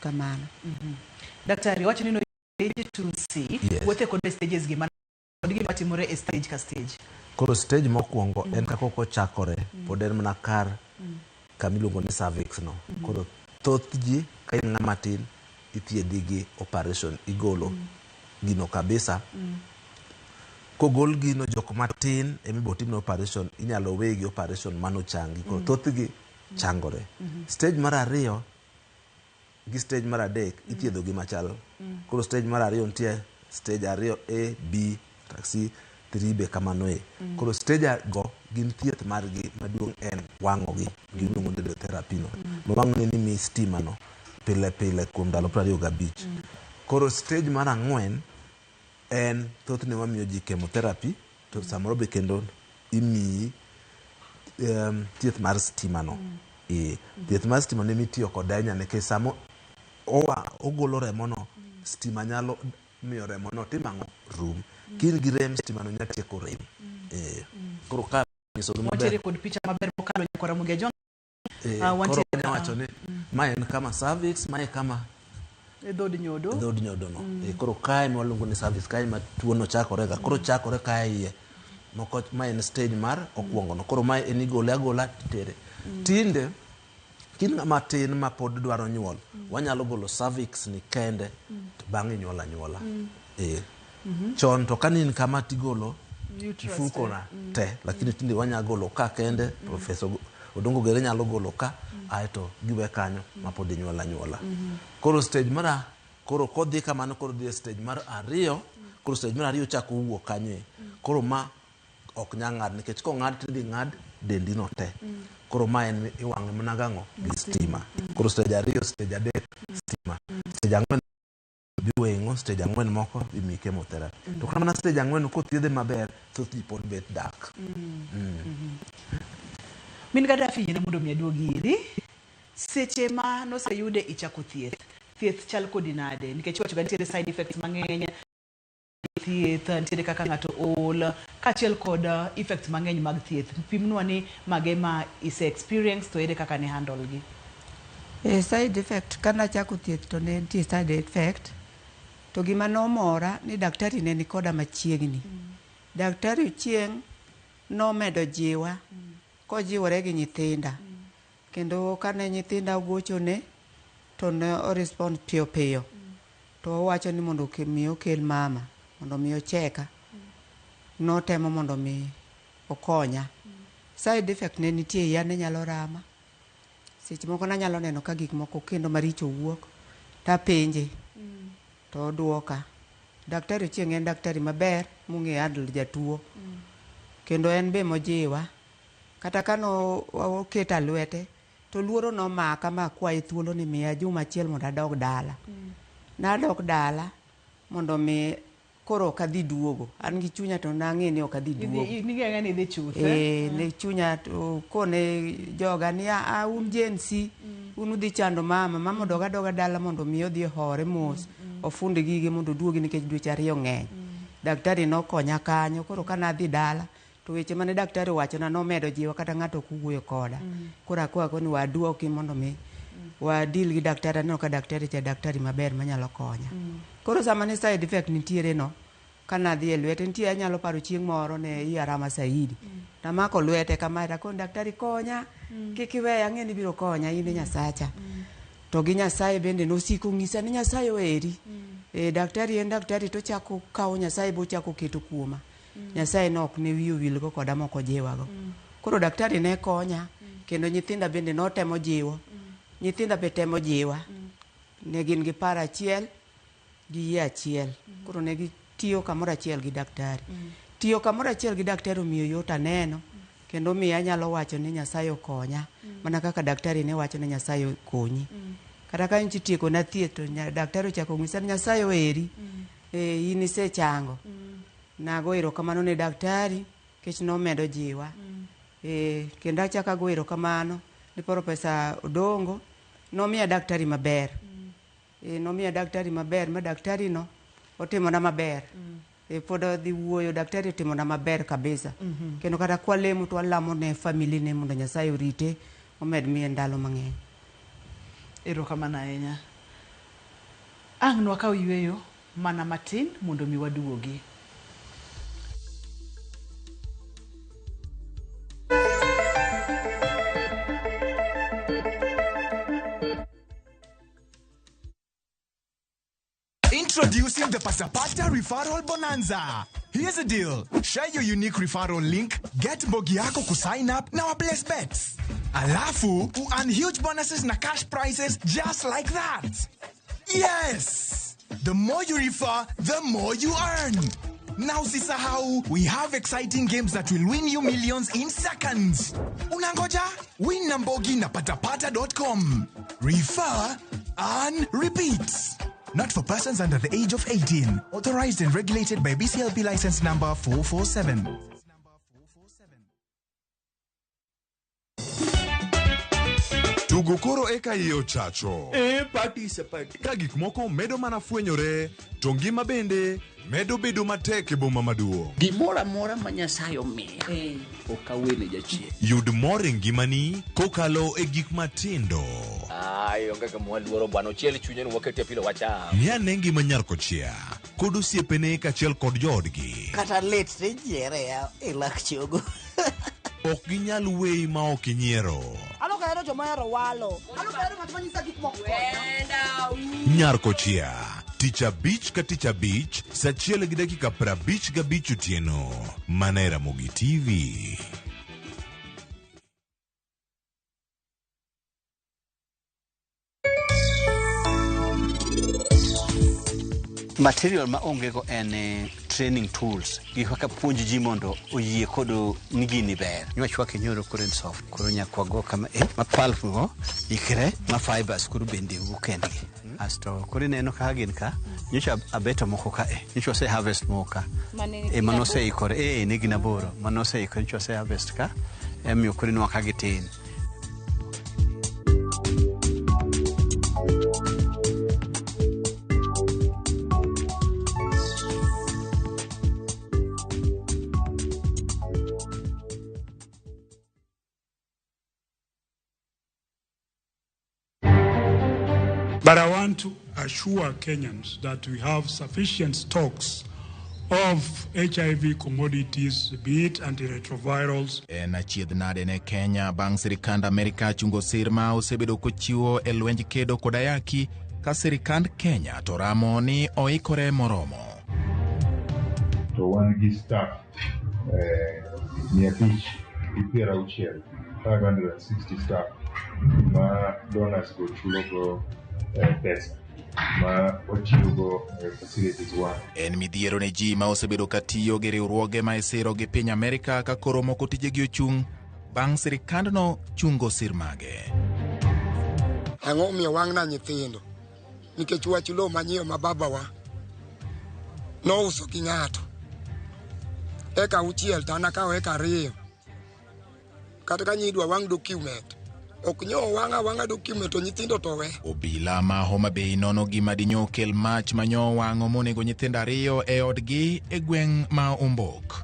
Kamano. Daktari wacho ni noyude stage 2C. Yes. Wuothe kod stages gi mana kod gima timore e stage ka stage. Koro stage mokwongo en kaka ochakore, pod en mana kar kama iluongo ni cervix no. Koro thoth ji ka in ng'ama tin ithiedhi gi operation, igolo gino kabisa. Kogol gino jok matin ema ibo timne operation, inyalo wegi operation mano changi. Koro thothgi changore. Stage mar ariyo gi stage mar adek ithiedho gi machal. Koro stage mar ariyo nitie stage ariyo A, B, C, 3 be kamano e. Koro stage go gin thieth margi maduong' en wang'ogi giluongo ni radiotherapy no. Ma wang'one ni miyi stima no pile pile kuom ndalo 25. Koro stage mar ang'wen en thothne wamiyo ji chemotherapy to samoro be kendo imiyi thieth mar stima no. Thieth mar stima no emitiyo kode ahinya nikech sama ogolo remo no, stima nyalo miyo remo no timo ang'o? Rum. Ka in gi rem, stima no nyalo tieko rem. Koro ka nyisogi maber. Wantiere kod picha maber mokalo nyakwa Ramogi Ajwang'. Koro Wantiere wanya wacho ni mae en kama cervix, mae kama e dhod nyodo. Dhod nyodo no. Koro kae ma waluongo ni cervix, kae ma tuo no chakore ga. Koro chakore kae iye. Moko mae en stage mar okwongo no. Koro mae en igole agola titere. Tinde kin ng'ama tin ma pod dwaro nyuol, wanyalo golo cervix ni kende to bang'e inyuol anyuola. Chon to kane in kama tigolo mfuko na te, lakini tinde wanya golo ka kende, Professor Odongo Gere nyalo golo ka, aeto giwe kanyo ma pod inyuol anyuola. Koro stage mar koro kodhi kamano koro dhi e stage mar ariyo, koro stage mar ariyo chako wuok kanyo e. Koro ma ok nyal ng'ad nikech kong'ad to idhi ng'ad dendi no te. Koro ma en iwang'e mana gang'o? Gi stima. Koro stage ariyo, stage adek, stima. Stage ang'wen biweng'o, stage ang'wen moko imiyi chemotherapy. To kata mana stage ang'wen kothiedhe maber, thoth ji pod bet dak. Min Gaddafi yiene mondo mi aduogi iri. Seche ma noseyude ichako thieth, thieth chal kodi nade? Nikech iwacho ga nitiere side effects mang'eny, thieth, nitiere kaka ng'ato ol, kaachiel kod effects mang'eny mag thieth. Pimnwa ni mage ma ise experience to ere kaka ne handle gi? Side effect kanachako thieth to ne nitie side effect to gima nomora ni daktari ne nikoda machiegni. Daktari Ochieng' nomedo jiwa kojiwore gi nyithinda. Kendo kane nyithinda ogochone to ne o respond piyo piyo. To owacho ni mondo mi okel mama mondo mi ocheka. Notemo mondo mi okonya. Side effect ne nitie iya ne nyalo rama. Seche moko nanyalo neno ka gik moko kendo maricho wuok tapenje to oduoka. Daktari Ochieng' en daktari maber mong'eyo handle jatuo. Kendo en be mojiwa. Kata ka no oketa lwete to luoro nomaka ma akwaye thuolo ni miya juma achiel mondo adog dala. Nadok dala mondo mi koro ok adhi duogo. An gi chunya to nang'e ni ok adhi duogo. Ning'e ni idhi chuth. Ne chunya to kone joga ni a un Gen Z, un udhi chando mama, mama odog adoga dala mondo mi odhi ohore mos, ofund gige mondo oduogi nikech dweche ariyo ng'eny. Daktari nokonya kanyo, koro kanadhi dala to weche mane daktari owachona nomedo jiwa kata ng'ato ok owuoyo koda. Koro akwayo ni waduoki mondo mi wa deal gi daktari, aneno ka daktari cha daktari maber manyalo konya. Koro sama ne side effect nitiere no, kanadhi e lwete nitie anyalo paro chieng' moro ne iya rama saidi. Tamako lwete kamae takoni daktari konya, kik iweya ang'e ni ibiro konya in e Nyasacha. To gi Nyasaye bende nosiko ng'isa ni Nyasaye oheri. Daktari en daktari tochako kawo Nyasaye bochako keto kuoma. Nyasaye no ok ne wiye owilgo koda mok ojiwago. Koro daktari ne konya kendo nyithinda bende notemo jiwo. Nyithinda be temo jiwa. Ne gin gi paro achiel gi yie achiel. Koro ne gitiyo kamoro achiel gi daktari. Tiyo kamoro achiel gi daktari omiyo yot aneno kendo omiyo anyalo wacho ni Nyasaye okonya mana kaka daktari ne wacho ni Nyasaye okonyi. Kata ka nyocha itieko na thieth to daktari ochako onyisa ni Nyasaye oheri. In isechango. Nago erokamano ne daktari nikech nomedo jiwa. Kendo achako ago erokamano ni Professor Odongo nomiya daktari maber. Nomiya daktari maber ma daktari no otimona maber. Pod adhi wuoyo, daktari otimona maber kabisa. Kendo kata kwalemo to walamo ne family ne mondo Nyasaye orite omed miye ndalo mang'eny. Erokamano ahinya. Ang' nwakaw yueyo mana matin mondo mi waduogi. Introducing the Pasapata Referral Bonanza. Here's the deal. Share your unique referral link, get mbogi yako kusign up na waplace bets. Alafu, earn huge bonuses na cash prizes just like that. Yes! The more you refer, the more you earn. Now usisahau, we have exciting games that will win you millions in seconds. Unangoja? Win na Mbogi na patapata.com. Refer, earn, repeat. Not for persons under the age of 18. Authorized and regulated by BCLP license number 447. Tugo koro eka iye ochacho. E party sapati. Ka gik moko medo mana fwenyore, to ngima bende medo bedo matek e boma maduong'. Gimoro amora ma Nyasaye omiya ok awene jachien. Yud mor e ngimani kokalo e gik matindo. Ai, onge gima waluoro bwana, ochiel chunye ni wakete pilo wacham. Ng'i ane ngima nyar kochia kod osiepene kaachiel kod joodgi. Kata lit tijiere e lak chogo. Ok ginyal weyi ma ok inyiero. An ok ahero joma ohero walo. An ok ahero ng'at ma nyisa gik moko. Nyar kochia tich abich ka tich abich saa achiel gi dakika 55 otieno mana e Ramogi TV. Material ma onge go en training tools, gik kaka puonj ji mondo oyie kod ni gini ber. Niwach wakenyoro koro en soft, koro nyaka wago kama ma pulp go ikre ma fibers koro bende wuok kendgi. Asto koro ineno kaka gin ka, nyocha abeto moko ka e, nyocha wase harvest moko ka. E manoseikore, ne gin aboro, manoseikore nyocha wase harvest ka, emiyo koro inwa ka gitin. But I want to assure Kenyans that we have sufficient stocks of HIV commodities, be it antiretrovirals. En achiedh nade ne Kenya bang' sirikand Amerika chungo sir ma osebedo kochiwo e lwenj kedo kod ayaki ka sirikand Kenya to ramo ni oikore moromo. To wan gi staff 560, 560 staff ma donors go chulogo pesa ma wachiwogo facilities wa. En midhiero ne ji ma osebedo ka tiyo gi riwruoge ma isiro gi piny Amerika ka koro moko tijegi ochung' bang' sirikandno chungo sir mage. Ang'o omiyo wang'na nyithindo? Nikech wach lowo manyiewo ma babawa nouso gi ng'ato. Eka 6 to an akawo eka 2. Kata ka nyidwa wang' document. Ok nyo wang'a wang'a document to nyithindo to we. Obila ma Homa Bay nono gima dinyo kel mach manyo wang'o monego nyithindo 2 e odgi e gweng' ma Ombok.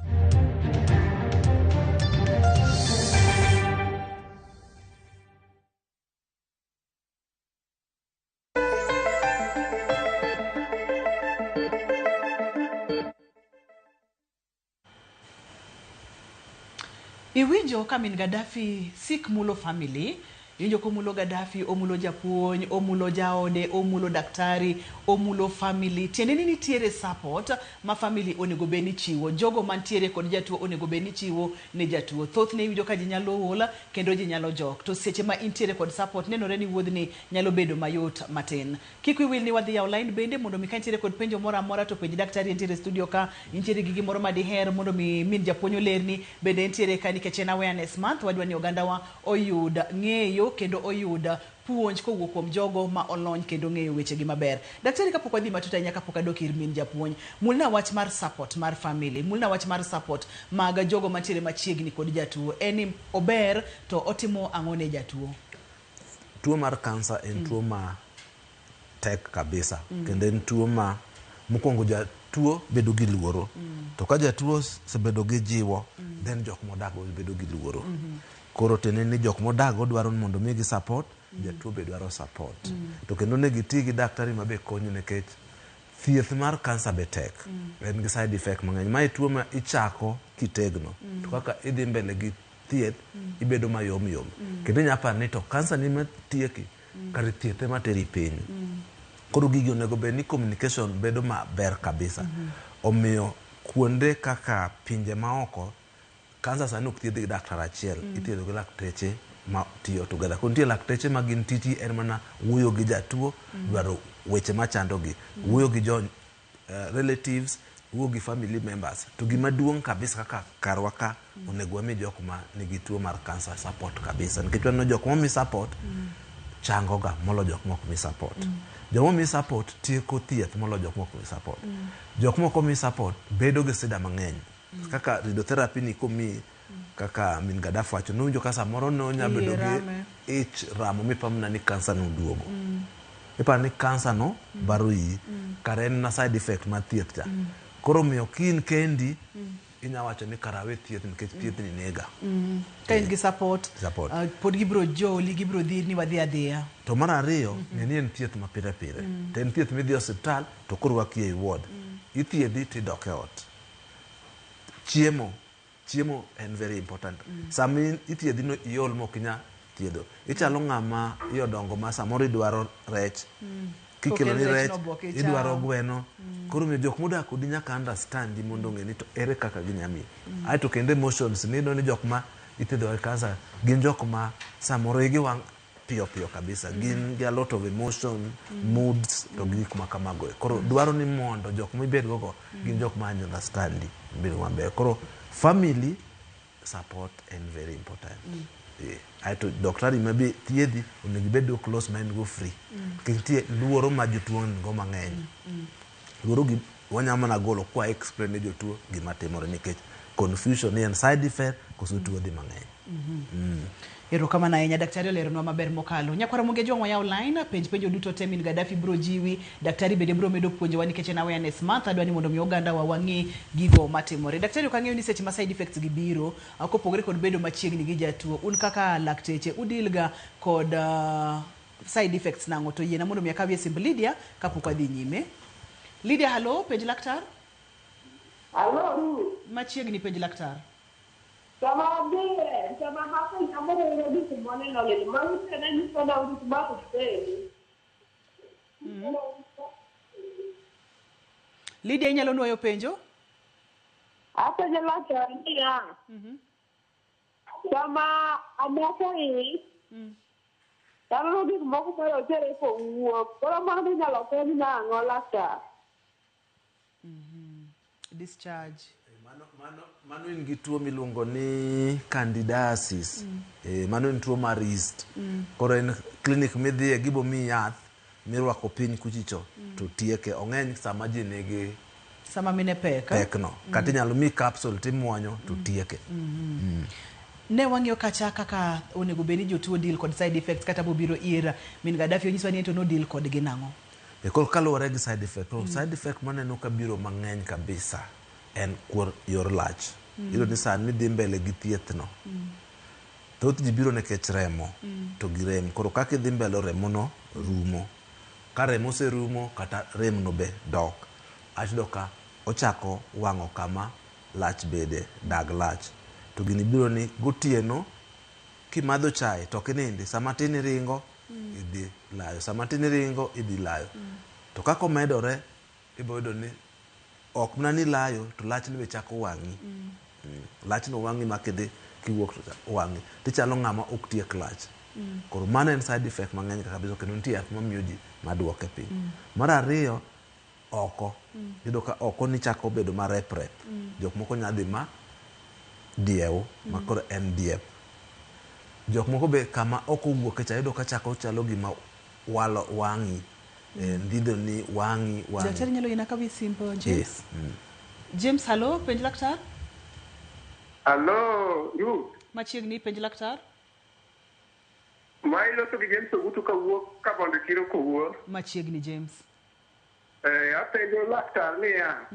Iwinjo ka min Gaddafi sik mulo family, iwinjo komulo Gaddafi, omulo japuonj, omulo jaode, omulo daktari, omulo family. Tiende ni nitiere support ma family onego bed ni chiwo. Jogo mantiere kod jatuo onego bed ni chiwo ne jatuo. Thothne iwinjo ka ji nyalo ol kendo ji nyalo jok. To seche ma intiere kod support nenore ni wuodhni nyalo bedo mayot matin. Kik wiyi wil ni wadhi yawo line bende mondo mi ka intiere kod penjo moro amora to penj daktari entiere e studio ka, intiere gi gimoro ma diher mondo mi min japuonj olerni bende entiere ka nikech en awareness month, wadwa ni ogandawa oyud ng'eyo kendo oyud puonj kowuok kuom jogo ma olony kendo ng'eyo wechegi maber. Daktari, kapok wadhi matut ahinya kapok adok ir min japuonj, mulna wach mar support mar family, mulna wach mar support mag jogo mantiere machiegni kod jatuo. En ni ober to otimo ang'o ne jatuo? Tuo mar kansa en tuo ma tek kabisa. Kendo en tuo ma mokwongo jatuo bedo gi luoro. To ka jatuo osebedo gi jiwo, then jok modak go bedo gi luoro. Koro tiende ni jok modak go dwaro ni mondo migi support, jatuo be dwaro support. To kendo onego iti gi daktari ma be konyi nikech thieth mar kansa be tek. En gi side effect mang'eny. Mae tuo ma ichako kitegno. To kaka idhi mbele gi thieth, ibedo mayom yom. Kendo inya paro ni to kansa ni matieki, kare thieth ema teri piny. Koro gigi onego bed ni communication bedo maber kabisa. Omiyo kuonde kaka pinje maoko, kansa sani ok thiedh gi daktar achiel, ithiedho gi lakteche ma tiyo together. Koro nitie lakteche ma gin tijgi en mana wuoyo gi jatuo, dwaro weche machandogi, wuoyo gi jo relatives, wuoyo gi family members. To gima duong' kabisa kaka karwa ka, onego wami jok ma nigi tuo mar kansa support kabisa. Nikech waneno jok momi support chango ga molo jok mok mi support. Joma omi support tieko thieth molo jok mok mi support. Jok mok omi support bedo gi sida mang'eny. Kaka radiotherapy ni komi kaka min Gaddafi wacho, nowinjo ka samoro nonya Iye bedo gi rame. ich ramo mipamna ni kansa noduogo. Iparo ni kansa no baro iyi, kare en na side effect mar thieth cha. Koro omiyo ka in kendi, inya wacho ni kara awe thieth nikech thieth ni nega. Ka in gi support, Support. Pod gibiro joli, gibiro dhiri ni wadhi adhiya. To mar ariyo, ng'e ni en thieth ma pile pile. To en thieth midhi e osiptal to korwaki ei ward. Ithiedhi tidok e ot. Chiemo, chiemo en very important. Sama ithiedhi no iol mok inya thiedho. Ichalo ng'ama iye odongo ma samoro idwaro rech. Kikelo ni Kokel rech rech, no be ok icham. idwaro gweno. Koro omiyo jok modak kodi nyaka understand mondo ong'e ni to ere kaka ginya miyi. Aeto kendo emotions ni iyudo ni jok ma ithiedho gi kansa gin jok ma samoro igi wang' piyo piyo kabisa. Gin gi a lot of emotion, moods to gi gik ma kamago. Koro dwaro ni mondo jok mibed go go gin jok ma understand bedo maber. Koro family support en very important. Aeto daktari ma be thiedhi onego ibed go close ma en go free. Nikech nitie luoro ma jotuo nigo mang'eny. Luoro gi wanya mana golo kwa explain ne jotuo gima timore nikech confusion ni en side effect koso tuo dhi mang'eny. Erokamano ahinya, daktari oleronwa maber mokalo. Nyakwara Mogeji wang' wayaw line, penj penjo duto te min Gaddafi biro jiwi, daktari bende biro medo puonjowa nikech en awareness month, adwa ni mondo mi oganda wa wang'e gigo matimore. Daktari ok ang'eyo ni seche ma side effects gi biro, kopogore kod bedo machiegni gi jatuo, un kaka lakteche udil ga kod side effects nang'o? To yiena mondo mi akawie simb Lydia kapok wadhi nyime. Lydia, hello, penj laktar. Hello, Ruth. Machiegni penj laktar. Sama adhiye, sama hapo samoro gik moneno lil, mano tena nyiso na gik ma ok ber. Lydia, inyalo nuoyo penjo? Apenjo laktar niya, sama amako ich, taneno gik moko marochere kowuok, koro mano inyalo fweny nang'o laktar? Discharge. Mano in gi tuo miluongo ni candidiasis. Mano en tuo mar yeast. Koro en clinic midhiye gibo miyi yath mirwako piny kuchicho to tieke. Ong'eny sama ji nigi Sama mine pek. pek no. Kata inyalo miyi capsule timuonyo to tieke. Ne wang'iyo kacha kaka onego bed ni jotuo deal kod side effects kata bobiro ir min Gaddafi onyiswa ni ento no deal kodgi nang'o. Koro kaluwore gi side effect, koro side effect maneno ka biro mang'eny kabisa en kuor yor lach. Iyudo ni sani idhi mbele gi thieth no. Thoth ji biro nikech remo to gi rem. Koro kaka idhi mbele remo no rumo. Ka remo oserumo kata rem no be dok. Aeto iyudo ka ochako wang'o kama lach bede, dag lach. To gini biro ni gotieno kimadho chae to ok inindi. Sama tin iringo idhi layo. Sama tin iringo idhi layo. To kaka omedore ibo yudo ni ok mana ni layo to lachni be chako wang'i. Lachno wang'i ma kidhi kiwuok to wang'i. Tichalo ng'ama ok tiek lach. Koro mano en side effect mang'eny kabisa kendo nitie yath mamiyo ji maduoke piny. Mar ariyo, oko. Iyudo ka oko ni chako bedo marep rep. Jok moko nya dhi ma diew ma koro en diep. Jok moko be kama ok owuoke cha iyudo ka chako chalo gima walo wang'i. Ndhidho ni wang'i wang'i. Daktari nyalo yiena kawie simb James. James, hello, penj laktar. Hello, Ruth. Machiegni penj laktar. Ma iloso gi James Ogutu kawuok Kabondo Chiro kowuor. Machiegni James. Apenjo laktar niya,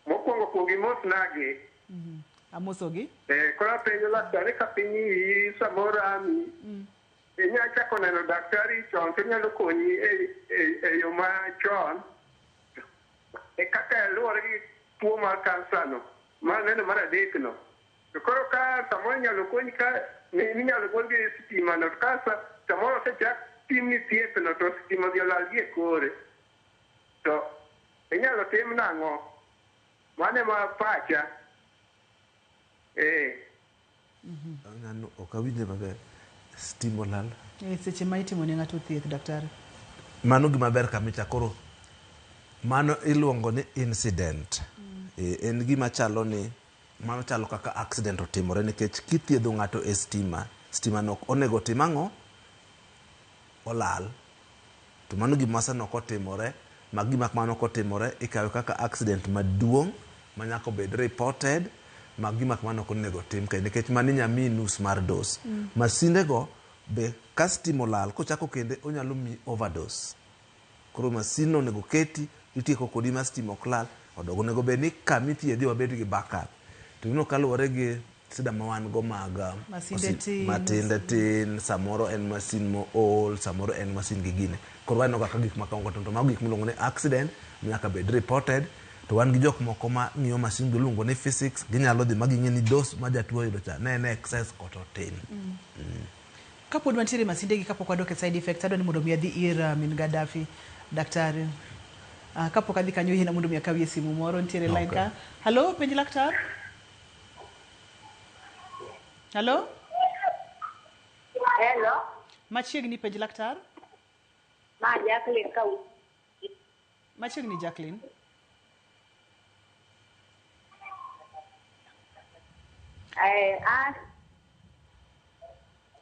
mokwongo kuong imos nagi. Amosogi. Koro apenjo laktar ni ka piny iyi samoro rami, inya chako neno daktari chon to onyalo konyi e yo machon. Kaka luwore gi tuo mar kansa no, maneno mar adek no. To koro ka samoro inyalo konyi ka inyalo gol gi sitima no, to ka samoro osechak timni thieth no to sitima odhi olal gi e kore. To inyalo tim nang'o? Mano ema pacha. Eh. Ng'ano ok awinje maber. Stima olal. E seche ma itimo ne ng'ato thieth daktari. Mano gima ber kamicha koro mano iluongo ni incident. E, en gima chalo ni mano chalo kaka accident otimore nikech kithiedho ng'ato e stima, stima no onego tim ang'o? Olal. To mano gima sano kotimore, ma gima kamano kotimore ikawe kaka accident maduong' ma nyaka obed reported ma gima kamano ok onego tim kendo nikech mano inya miyi nus mar dose. Masinde go be ka stima olal kochako kende onyalo miyi overdose. Koro masin no onego keti itieko kodi ma stima ok lal odog. Onego bed ni kama ithiedhi wabed gi backup. To ineno kaluwore gi sida ma wan go mag Masinde tin. matinde tin, samoro en masin mool, samoro en masin gi gine. Koro waneno ga ka gik ma kamago to mago gik miluongo ni accident nyaka bed reported. To wan gi jok moko ma ng'iyo masin giluongo ni physics, ginyalo dhi ma ging'e ni dose ma jatuo oyudo cha ne en excess kata otin. Kapod wantiere e masinde gi kapok wadok e side effects, adwa ni mondo mi adhi ir min Gaddafi, daktari. Kapok adhi kanyo yiena mondo mi akawie simu moro, nitiere line Okay. ka. Hallo, penj laktar. Hallo? Hello, Machiegni penj laktar. ma Jacqueline ka Machiegni Jacqueline. an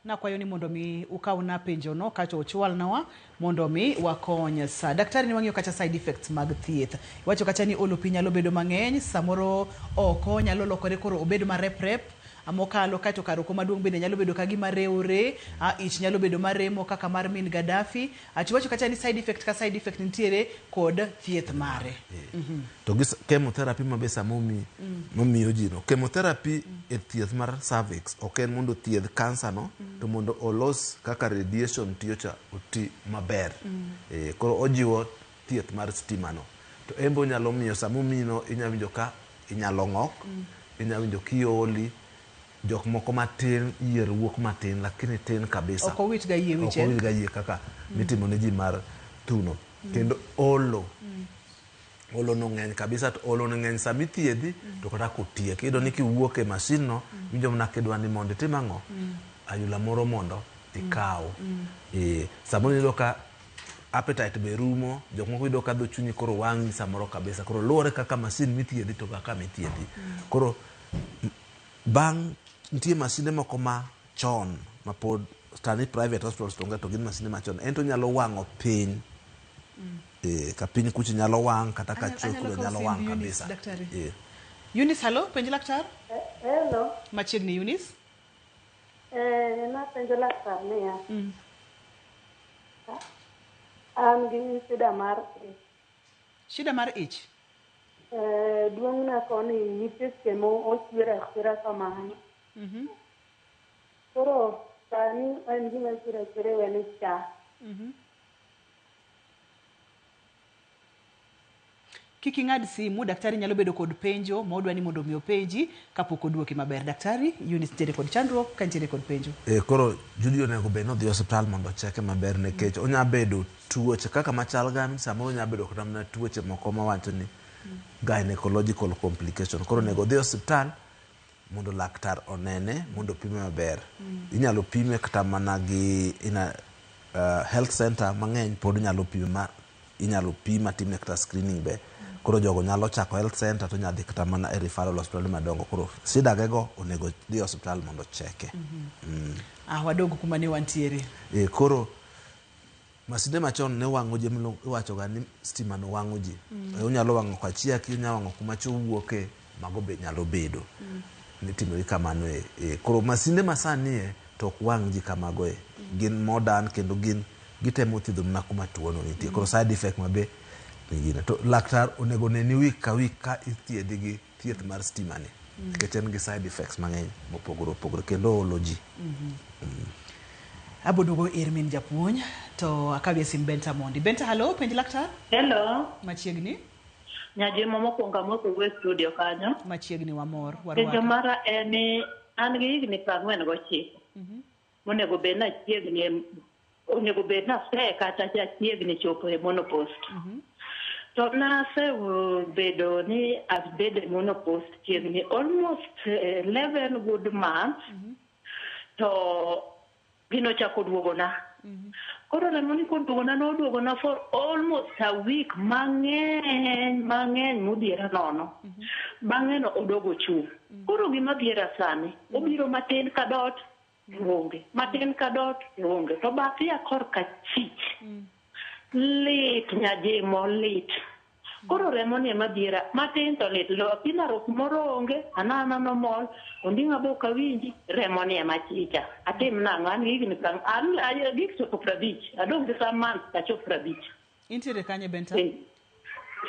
Nakwayo ni mondo mi ukawna penjono kato uchwalnawa mondo mi wakony sa. Daktari ni wang'iyo kacha side effects mag thieth. Iwacho kacha ni olo pi nyalo bedo mang'eny, samoro oko nyalo lokore koro obed mareprep mokalo kaeto kar oko maduong' bende nyalo bedo ka gima rewre, ich nyalo bedo maremo kaka mar min Gaddafi. Tiwacho kacha ni side effect ka side effect nitiere kod thieth mare. To gi chemotherapy ma be sama omi mamiyo ji no. Chemotherapy e thieth mar cervix ok en mondo othiedh cancer no, to mondo olos kaka radiation tiyo cha oti maber. E, koro ojiwo thieth mar stima no. To en be onyalo miyo sama omiyi no inya winjo ka inyalo ng'ok, inya winjo kioli, jok moko matin yier wuok matin lakini tin kabisa. Ok owit ga yie wich, Ok owit ga yie kaka mitimo ne ji mar thuno. Kendo olo. Olo no ng'eny kabisa to olo no ng'eny sama ithiedhi to kata kotiek. Iyudo ni kiwuok e masin no, iwinjo mana kidwa ni mondo itim ang'o? Ayula moro mondo ikaw. E, samoro iyudo ka appetite be rumo, jok moko yudo ka dho chunyi koro wang'i samoro kabisa. Koro luwore kaka masin mithiedhi to kaka mithiedhi. Koro bang' nitie masinde moko ma chon ma pod sani private hospitals to onge to gin masinde machon. En to onyalo wang'o piny. E, ka piny kucha nyalo wang' kata ka Anyalo chok kawo nyalo simb wang' Eunice, kabisa. daktari. E. Eunice, hallo, penj laktar. Hello, Machiegni Eunice. napenjo laktar niya, an gi shida mar ich. Shida mar ich. Duong'na koni nitie seche mo ochwer achwera kamano. Koro sani en gima chwer achwera e weni cha. Kik ing'ad simu, daktari nyalo bedo kod penjo ma odwa ni mondo mi openji kapok oduoki maber. Daktari, Eunice nitiere kod chandruok ka nitiere kod penjo. E, koro Judy onego bed ni odhi e osiptal mondo ocheke maber nikech onya bedo tuoche kaka machal ga samoro onya bedo kata mana tuoche moko mawacho ni gynecological complication. Koro onego odhi e osiptal mondo laktar onene mondo opime maber. Inyalo pime kata mana gi ina, health center mang'eny pod inyalo pime ma inyalo pim matimne kata screening be. Koro jogo nyalo chako health center to nya dhi kata mana e referral hospital madongo. Koro shida ge go onego dhi e osiptal mondo ocheke. Wadog kuma ne wantiere. E, koro masinde machon ne wang'o ji iwacho ga ni stima no wang'o ji. E, onyalo wang'o kachiaki, onyalo wang'o kuma cho wuoke, mago be nyalo bedo. Nitimore kamano e. E, koro masinde masani e to ok wang' ji kamago e. Gin modern kendo gin gitemo thiedho mana kuma tuo no nitie. Koro side effect ma be nigine. To laktar onego neni week ka week ka ithiedhi gi thieth mar stima ni. Nikech en gi side effects mang'eny mopogore opogore kendo olo ji. Abo duogo ir min japuonj to akawie sim Benta mondi. Benta, hallo, penj laktar. Hello. Machiegni. Nyajimo mokwongo amosou e studio kanyo. Machiegni wamor. Penjo Warwaki. mara en ni an gi higni 49. Monego bed ni achiegni onego bed ni ase kata achiegni chopo e menopause. To nasebedo ni abedo e menopause chiegni almost 11 good months. To gino ochako duogona. Koro remo ni koduogona noduogona for almost a week mang'eny mang'eny modhiera nono. Bang'e no odogo chung'. Koro gima dhiera sani, obiro matin ka dot, onge. Matin ka dot, onge. To bathia korka chich. Lit nyajimo lit. Koro remo ni ema dhiera matin to lit. Lo apina moro onge, anana nomol, onding'a be ok awinji, remo ni ema chicha. Atim nang'o? An gi higni an agik chopo 50, adong' gi some months tachop 50. Intiere kanye Benta?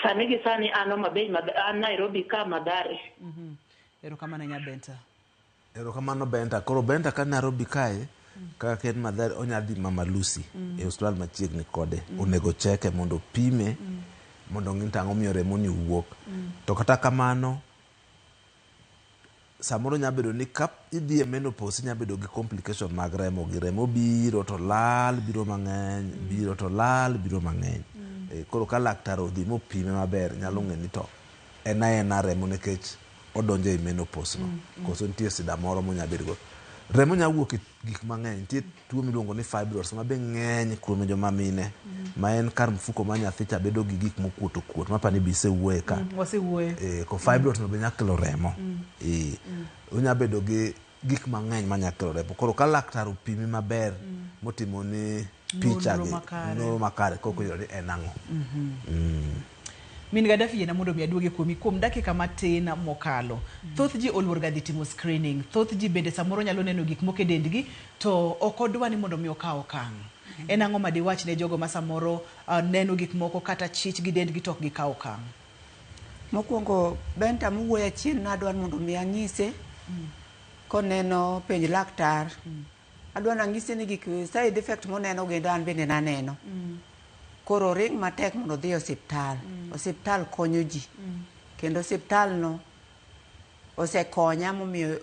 Sani gi sani an Homa Bay, an Nairobi ka Mathare. Erokamano nya Benta. Erokamano Benta. Koro Benta ka Nairobi kae, kaka en Mathare, onya dhi Mama Lucy e osiptal machiegni kode. Onego cheke mondo opime, mondo ong'i tang'o miyo remo ni wuok. To kata kamano, samoro nya bedo ni ka idhi e menopause inya bedo gi complication mag remo gi remo biro to lal biro mang'eny biro to lal biro mang'eny. Koro ka laktar odhi mopime maber nyalo ng'e ni to en aena remo nikech odonjo e menopause no. Koso nitie sida moro monya bedo go. Remo nya wuok e gik mang'eny. Nitie tuo miluongo ni fibroids ma be ng'eny kuom joma mine. Ma en kar mfuko ma nyathi cha bedo gi gik mokuot okuot. Mapa ni be isewuoye ka. Wasewuoye. Ko fibroids no be nya kelo remo. Onya bedo gi gik mang'eny manya kelo remo. Koro ka laktar opimi maber motimo ni picha gi nonro makare koko yudo ni en ang'o. Min Gaddafi yiena mondo mi aduoge kuomi kuom dakika matin mokalo. Thoth ji oluor ga dhi timo screening. Thoth ji bende samoro nyalo neno gik moko e dendgi to ok odwa ni mondo mi okaw okang'. En ang'o ma diwach ne jogo ma samoro neno gik moko kata chich gi dendgi to ok gikaw okang'? Mokwongo Benta mowuoyo achien nadwa mondo mi anyise koneno penj laktar. Adwa nang'ise ni gik side effect moneno gendo an bende naneno. Koro ring matek mondo odhi e osiptal. Osiptal konyo ji. Kendo osiptal no osekonya momiyo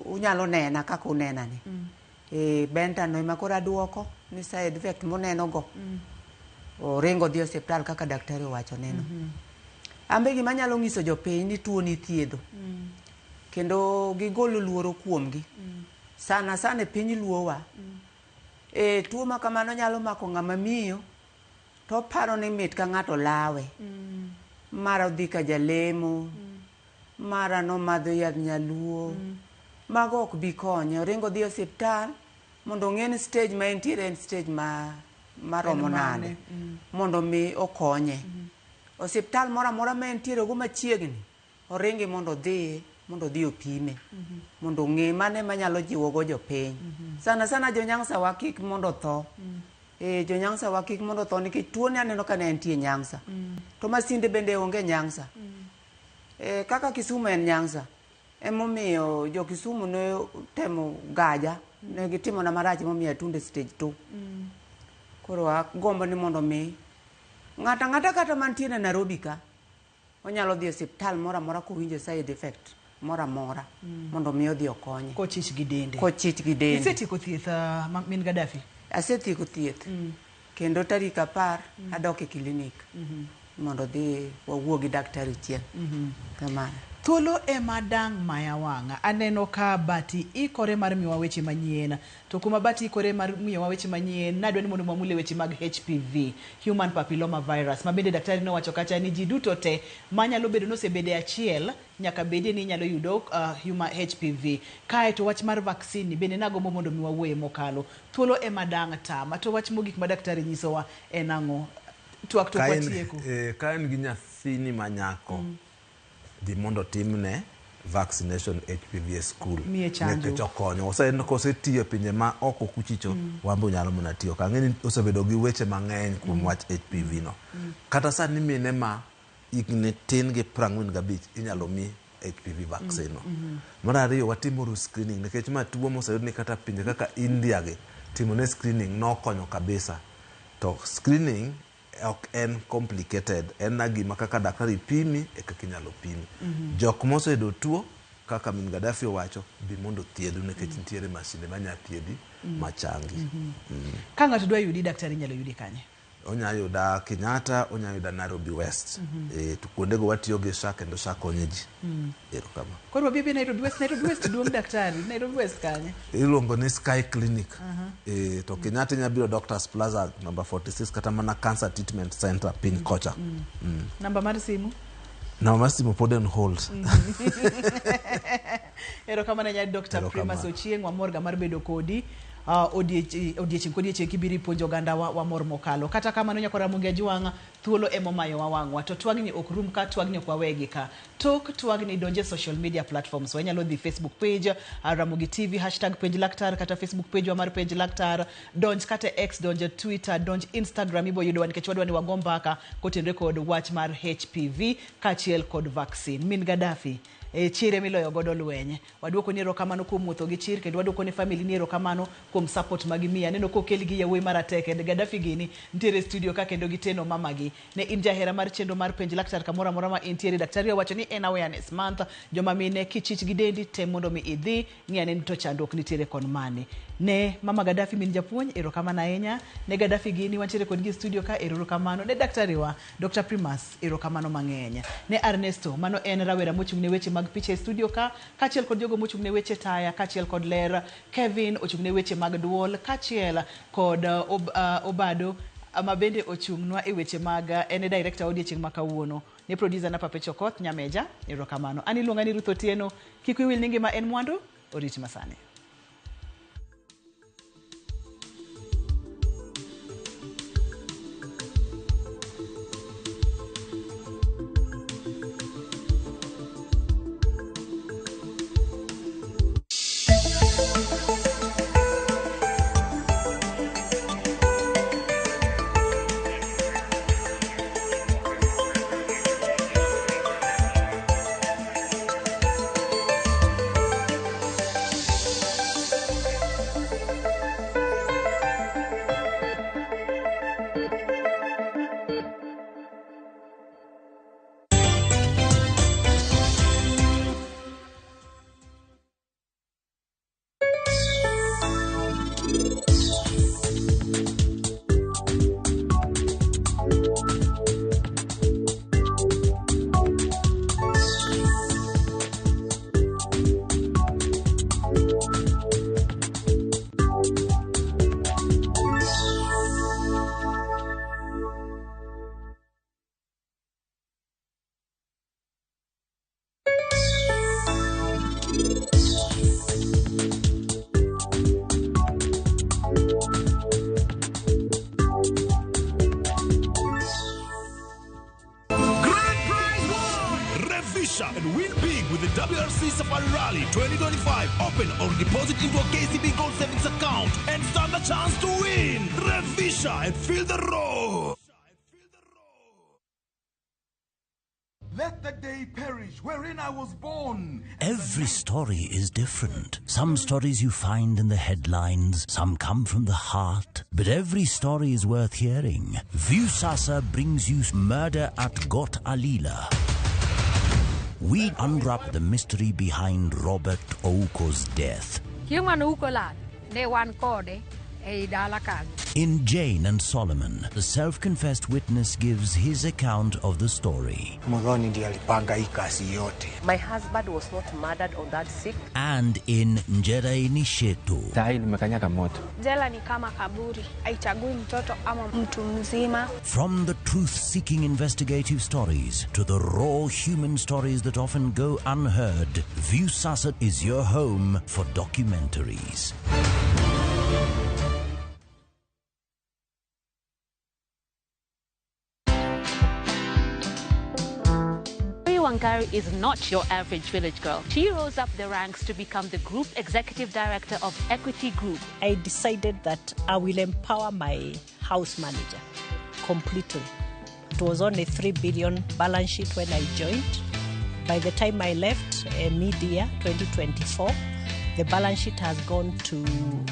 unyalo nena kaka unena ni. Benta no ema koro aduoko ni side effect moneno go. Oringo odhi e osiptal kaka daktari owacho neno. An be gima anyalo nyiso jopiny ni tuo ni thiedho. Kendo gigolo luoro kuomgi. Sana sana e piny luowa. Tuo ma kamano nyalo mako ng'ama miyo to oparo ni mit ka ng'ato lawe. Mara odhi ka jalemo, mara nomadho yadh nyaluo. Mago ok bi konye. Oringo odhi e osiptal mondo ong'e ni stage ma entiere en stage maromo nade. Mondo mi okonye. Osiptal moro amora ma entiere go machiegni, oringi mondo odhi opime. Mondo ong'e mane manyalo jiwo go jopiny. Sana sana jo Nyanza wa kik mondo tho. Jo Nyanza wa kik mondo tho nikech tuo ni aneno ka ne entie Nyanza. To masinde bende onge Nyanza. Kaka Kisumu en Nyanza. Emomiyo jo Kisumu ne temo gaja, ne gitimona marach emomiyo atunde stage 2. Koro agombo ni mondo mi ng'ato ang'ata kata mantie e Nairobi ka onyalo dhi e osiptal moro amora kowinjo side effect moro amora mondo mi odhi okonye. Kochich gi dende. Kochich gi dende. Isetieko thieth min Gaddafi? Asetieko thieth. Kendo tarik 10 adok e klinik mondo dhi wawuo gi daktari chien. Kamano. Thuolo ema dang' maya wang'a. Aneno ka Bati ikore mar miyowa weche manyien. To kuma Bati ikore mar miyowa weche manyien, nadwa ni mondo wamule weche mag HPV, Human Papilloma Virus, ma bende daktari nowacho kacha ni ji duto te manyalo bedo nosebede achiel nyaka bedie ni inyalo yudo human HPV. Kae to wach mar vaccine bende nagombo mondo mi wawuoye mokalo. Thuolo ema dang' tama. To wach mogik ma daktari nyisowa en ang'o? Twak to kwatieko. Ka en gi nyathini ma nyako, dhi mondo timne vaccination HPV e school. Miye chanjo. Nikech okonyo. Osetiyo e pinje ma oko kuchicho, wan be onyalo mana tiyo. Ka ang'e ni osebedo gi weche mang'eny kuom wach HPV no. Kata sani mine ma higni tin gi 45 inyalo mi HPV vaccine no. Mar ariyo, watimuru screening nikech ma tuo moseyud ni kata pinje kaka India gi timo ne screening nokonyo kabisa. To screening ok en complicated, en na gima kaka daktari pimi e kaka inyalo pimi. Jok moseyudo tuo kaka min Gaddafi owacho, bi mondo thiedhu nikech nitiere masinde manya thiedhi machangi. Ka ng'ato dwa yudi, daktari nyalo yudi kanye? Onya yuda Kenyatta, onya yuda Nairobi West. To kuondego watiyo gi SHA kendo SHA konyo ji. Erokamano. Koro wabi Nairobi West, Nairobi West duong' daktari, Nairobi West kanye? Iluongo ni Sky Clinic. To Kenyatta inya biro Doctors Plaza number 46 kata mana Cancer Treatment Center piny kocha. Namba mar simu? Namba mar simu pod en hold. Erokamano ahinya Dr. Erokamano. Primus Ochieng', wamor ga mar bedo kodi. Odiechieng' kodiechieng' kibiro ipuonjo oganda wa wamor mokalo. Kata kamano nyakora Ramogi Ajwang', thuolo emomayowa wang'wa. To twagni ok rum ka, twagni ok wawegi ka. Tok twagni donje social media platforms. Wanyalo dhi Facebook page, Ramogi TV, hashtag penj laktar, kata Facebook page wa mar penj laktar. Donj kata X, donj Twitter, donj Instagram, ibo yudowa nikech wadwa ni wago mbaka kotenore kod wach mar HPV kaachiel kod vaccine. Min Gaddafi, chir emiloyo godo lweny. Waduoko ni erokamano kuom wuotho gi chir, kendo waduoko ne family ni erokamano kuom support magimiyi. Aneno kokel gi yawuoyi marateke. Gaddafi gini nitiere e studio ka kendo giteno mamagi. Ne in jahera mar chenro mar penj laktar kamoro amora ma intiere. Daktari owacho ni en awareness month. Joma mine kichich gi dendi tem mondo mi idhi ng'i ane ni to chandruok nitiere kon mane. Ne mama Gaddafi min japuonj, erokamano ahinya. Ne Gaddafi gini wantiere kodgi e studio ka, erokamano. Ne daktari wa Dr. Primus, erokamano mang'eny. Ne Ernesto, mano en rawera mochung' ne weche mag picha e studio ka, kaachiel kod jogo mochung' ne weche taya, kaachiel kod ler. Kevin ochung' ne weche mag duol, kaachiel kod Obado ma bende ochung'nwa e weche mag en e director odiechieng' ma kawuono. Ne producer na Papecho Koth Nyameja, erokamano. An iluonga ni Ruth Otieno, kik wiyi wil ni ngima en mwandu, orit masani. Revisha and win big with the WRC Safari Rally 2025. Open or deposit into a KCB Gold Savings account and stand a chance to win. Revisha and feel the roar. Let the day perish wherein I was born. Every story is different. Some stories you find in the headlines, some come from the heart, but every story is worth hearing. Viusasa brings you Murder at Got Alila. We unwrap the mystery behind Robert Ouko's death. Chieng' mane Ouko lal, ne wan kode ei dala kanyo. In Jane and Solomon, the self-confessed witness gives his account of the story. Muthoni ndiye alipanga hii kazi yote. My husband was not murdered on that 6th. And in Njera Nishetu. Sahi nimekanyaga moto. Jela ni kama kaburi, haichagui mtoto ama mtu mzima. From the truth-seeking investigative stories to the raw human stories that often go unheard, Viusasa is your home for documentaries. Wangari is not your average village girl. She rose up the ranks to become the Group Executive Director of Equity Group. I decided that I will empower my house manager completely. It was on a 3 billion balance sheet when I joined. By the time I left mid-year 2024, the balance sheet has gone to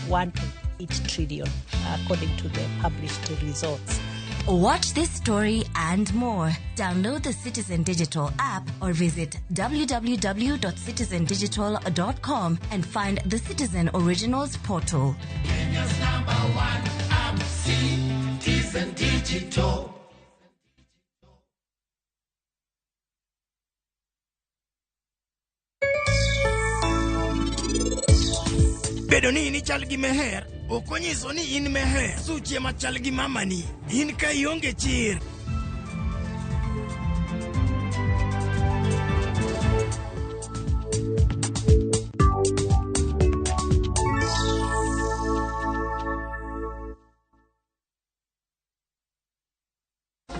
1.8 trillion, according to the published results. Watch this story and more. Download the Citizen Digital app or visit www.citizendigital.com and find the Citizen Originals portal. Kenya's number one app, Citizen. Citizen Digital. Bedo ni in ichal gi Meher ok onyiso ni in Meher. Suche machal gi mamani. In ka ionge chir.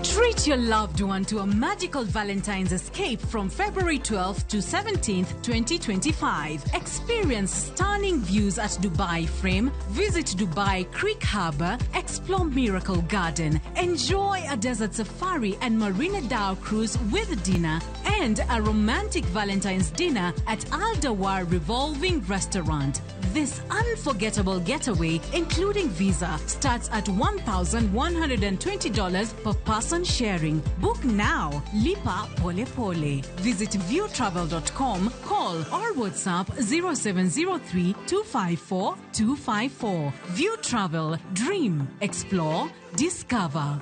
Treat your loved one to a magical Valentine's escape from February 12th to 17th, 2025. Experience stunning views at Dubai Frame, visit Dubai Creek Harbour, explore Miracle Garden, enjoy a desert safari and Marina Dhow cruise with dinner, and a romantic Valentine's dinner at Al Dawar Revolving Restaurant. This unforgettable getaway, including visa, starts at $1,120 per person sharing. Book now. Lipa Pole Pole. Visit viewtravel.com, call or WhatsApp 0703 254 254. View Travel. Dream. Explore. Discover.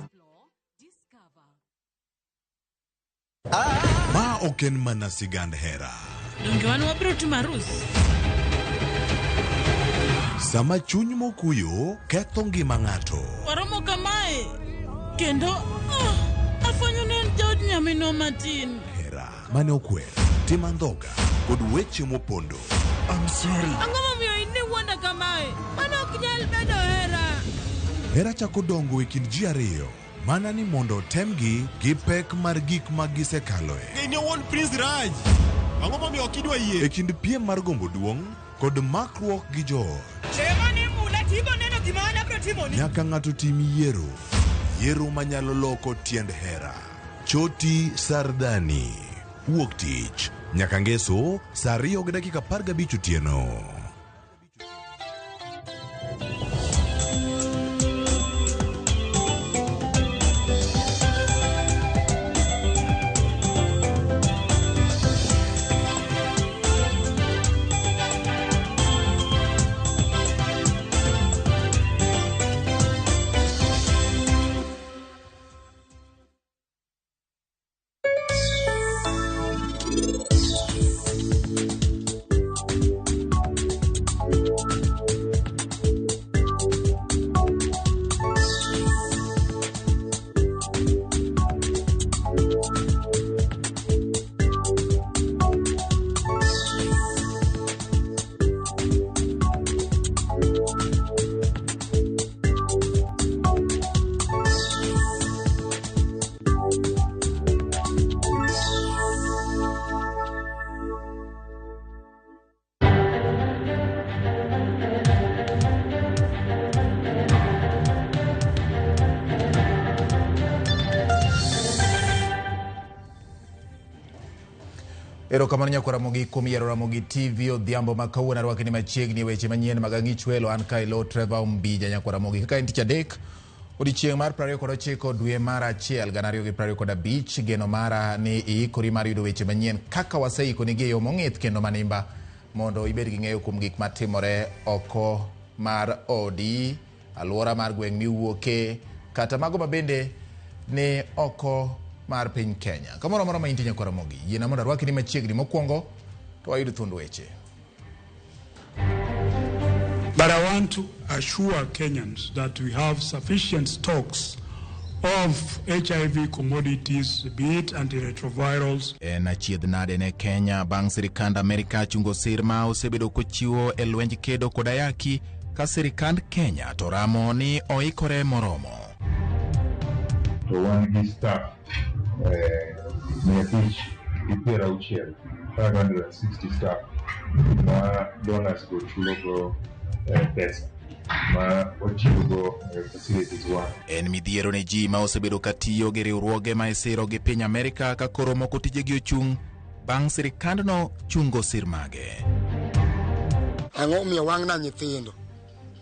Ma ok en mana sigand hera. Donge wan wabiro timo arus? Sama chuny mokuyo ketho ngima ng'ato. Waromo kamae kendo afwenyo ni en jaod nyaminwa matin. Hera mane okwer, tim andhoga kod weche mopondo. I'm sorry. Ang'o momiyo in iwuonda kamae? Mano ok nyal bedo hera. Hera chako dongo e kind ji ariyo mana ni mondo otemgi gi pek mar gik ma gisekaloe. Ng'eni owuon Prince Raj. Ang'o momiyo ok idwa yie? E kind piem mar gombo duong' kod makruok gi joot. Chema ni mula tibo neno gima an abiro timoni. Nyaka ng'ato tim yiero. Yiero manyalo loko tiend hera. Choti Sardani. Wuok tich. Nyaka ngeso saa 2:15 otieno. Erokamano nyakwa Ramogi kuom yiero Ramogi TV odhiambo ma kawuono arwakni machiegni e weche manyien mag ang'ich welo. An kae lo Trevor Ombija nyakwa Ramogi. Kaka en tich adek, odiechieng' mar 29 dwe mar 1 2025, geno mara ni iikori mar yudo weche manyien kaka waseikonigi e yo mong'ith kendo manimba mondo ibed gi ng'eyo kuom gik matimore oko mar odi, alwora mar gweng' miwuoke, kata mago mabende ni oko mar piny Kenya. Kamoro amora ma intie nyakwa Ramogi, yiena mondo arwakni machiegni mokwongo to wayud thuond weche. But I want to assure Kenyans that we have sufficient stocks of HIV commodities, be it antiretrovirals. En achiedh nade ne Kenya bang' sirikand Amerika chungo sir ma osebedo kochiwo e lwenj kedo kod ayaki ka sirikand Kenya to ramo ni oikore moromo. To wan gi staff 560, 560 staff ma donors go chulogo pesa ma ochiwogo facilities wa. En midhiero ne ji ma osebedo katiyo gi riwruoge ma isiro gi piny Amerika ka koro moko tijegi ochung' bang' sirikandno chungo sir mage. Ang'o omiyo wang'na nyithindo?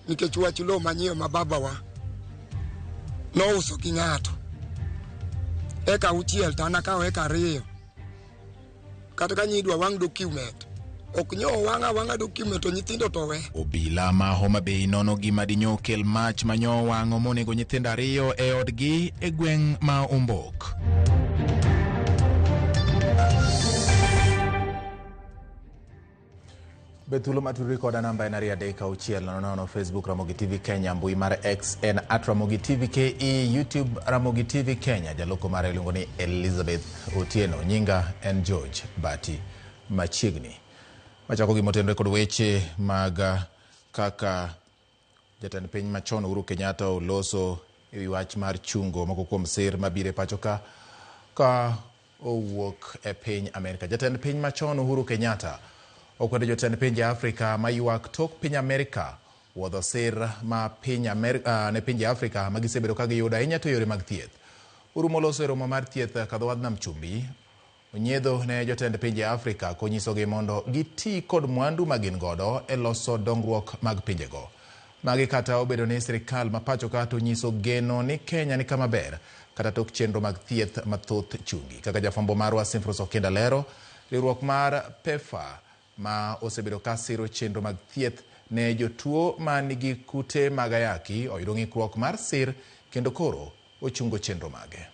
Nikech wach lowo manyiewo ma babawa nouso gi ng'ato. Eka auchiel to an akawo eka ariyo. Kata ka nyidwa wang' document Ok nyo wang' awang'a document to nyithindo to we. Obila ma Homa Bay nono gima dinyo kel mach manyo wang'o monego nyithindo 2 e odgi e gweng' ma Ombok. Be thuolo matudri koda namba en 2 3 6 0 0 Facebook Ramogi TV Kenya, mbui mar X en @RamogiTVKE, YouTube Ramogi TV Kenya. Jaloko mare iluongo ni Elizabeth Otieno, nyinga en George Bati Machiegni. Wachako gi motenore kod weche mag kaka jatend piny machon Uhuru Kenyatta oloso ewi wach mar chungo moko kuom sir mabiro e pacho ka owuok e piny Amerka. Jatend piny machon Uhuru Kenyatta okwedo jotend pinje Afrika maywak tok piny Amerka wuodho sir ma piny Amerka ne pinje Afrika ma gisebedo ka giyudo ahinya to yore mag thieth. Uhuru moloso e romo mar thieth kadhowadh Nam Chumbi onyiedho ne jotend pinje Afrika konyisogi mondo giti kod mwandu ma gin godo e loso dongruok mag pinjego. Magi kata obedo ni sirikal ma pacho ka to nyiso geno ni Kenya ni kama ber kata tok chenro mag thieth mathoth chungi. Kaka jafwambo marwa Simfros Okinda lero, riwruok mar PEPFAR ma osebedo ka siro chenro mag thieth ne jotuo ma nigi kute mag ayaki oyudo ng'ikruok mar sir kendo koro ochungo chenro mage.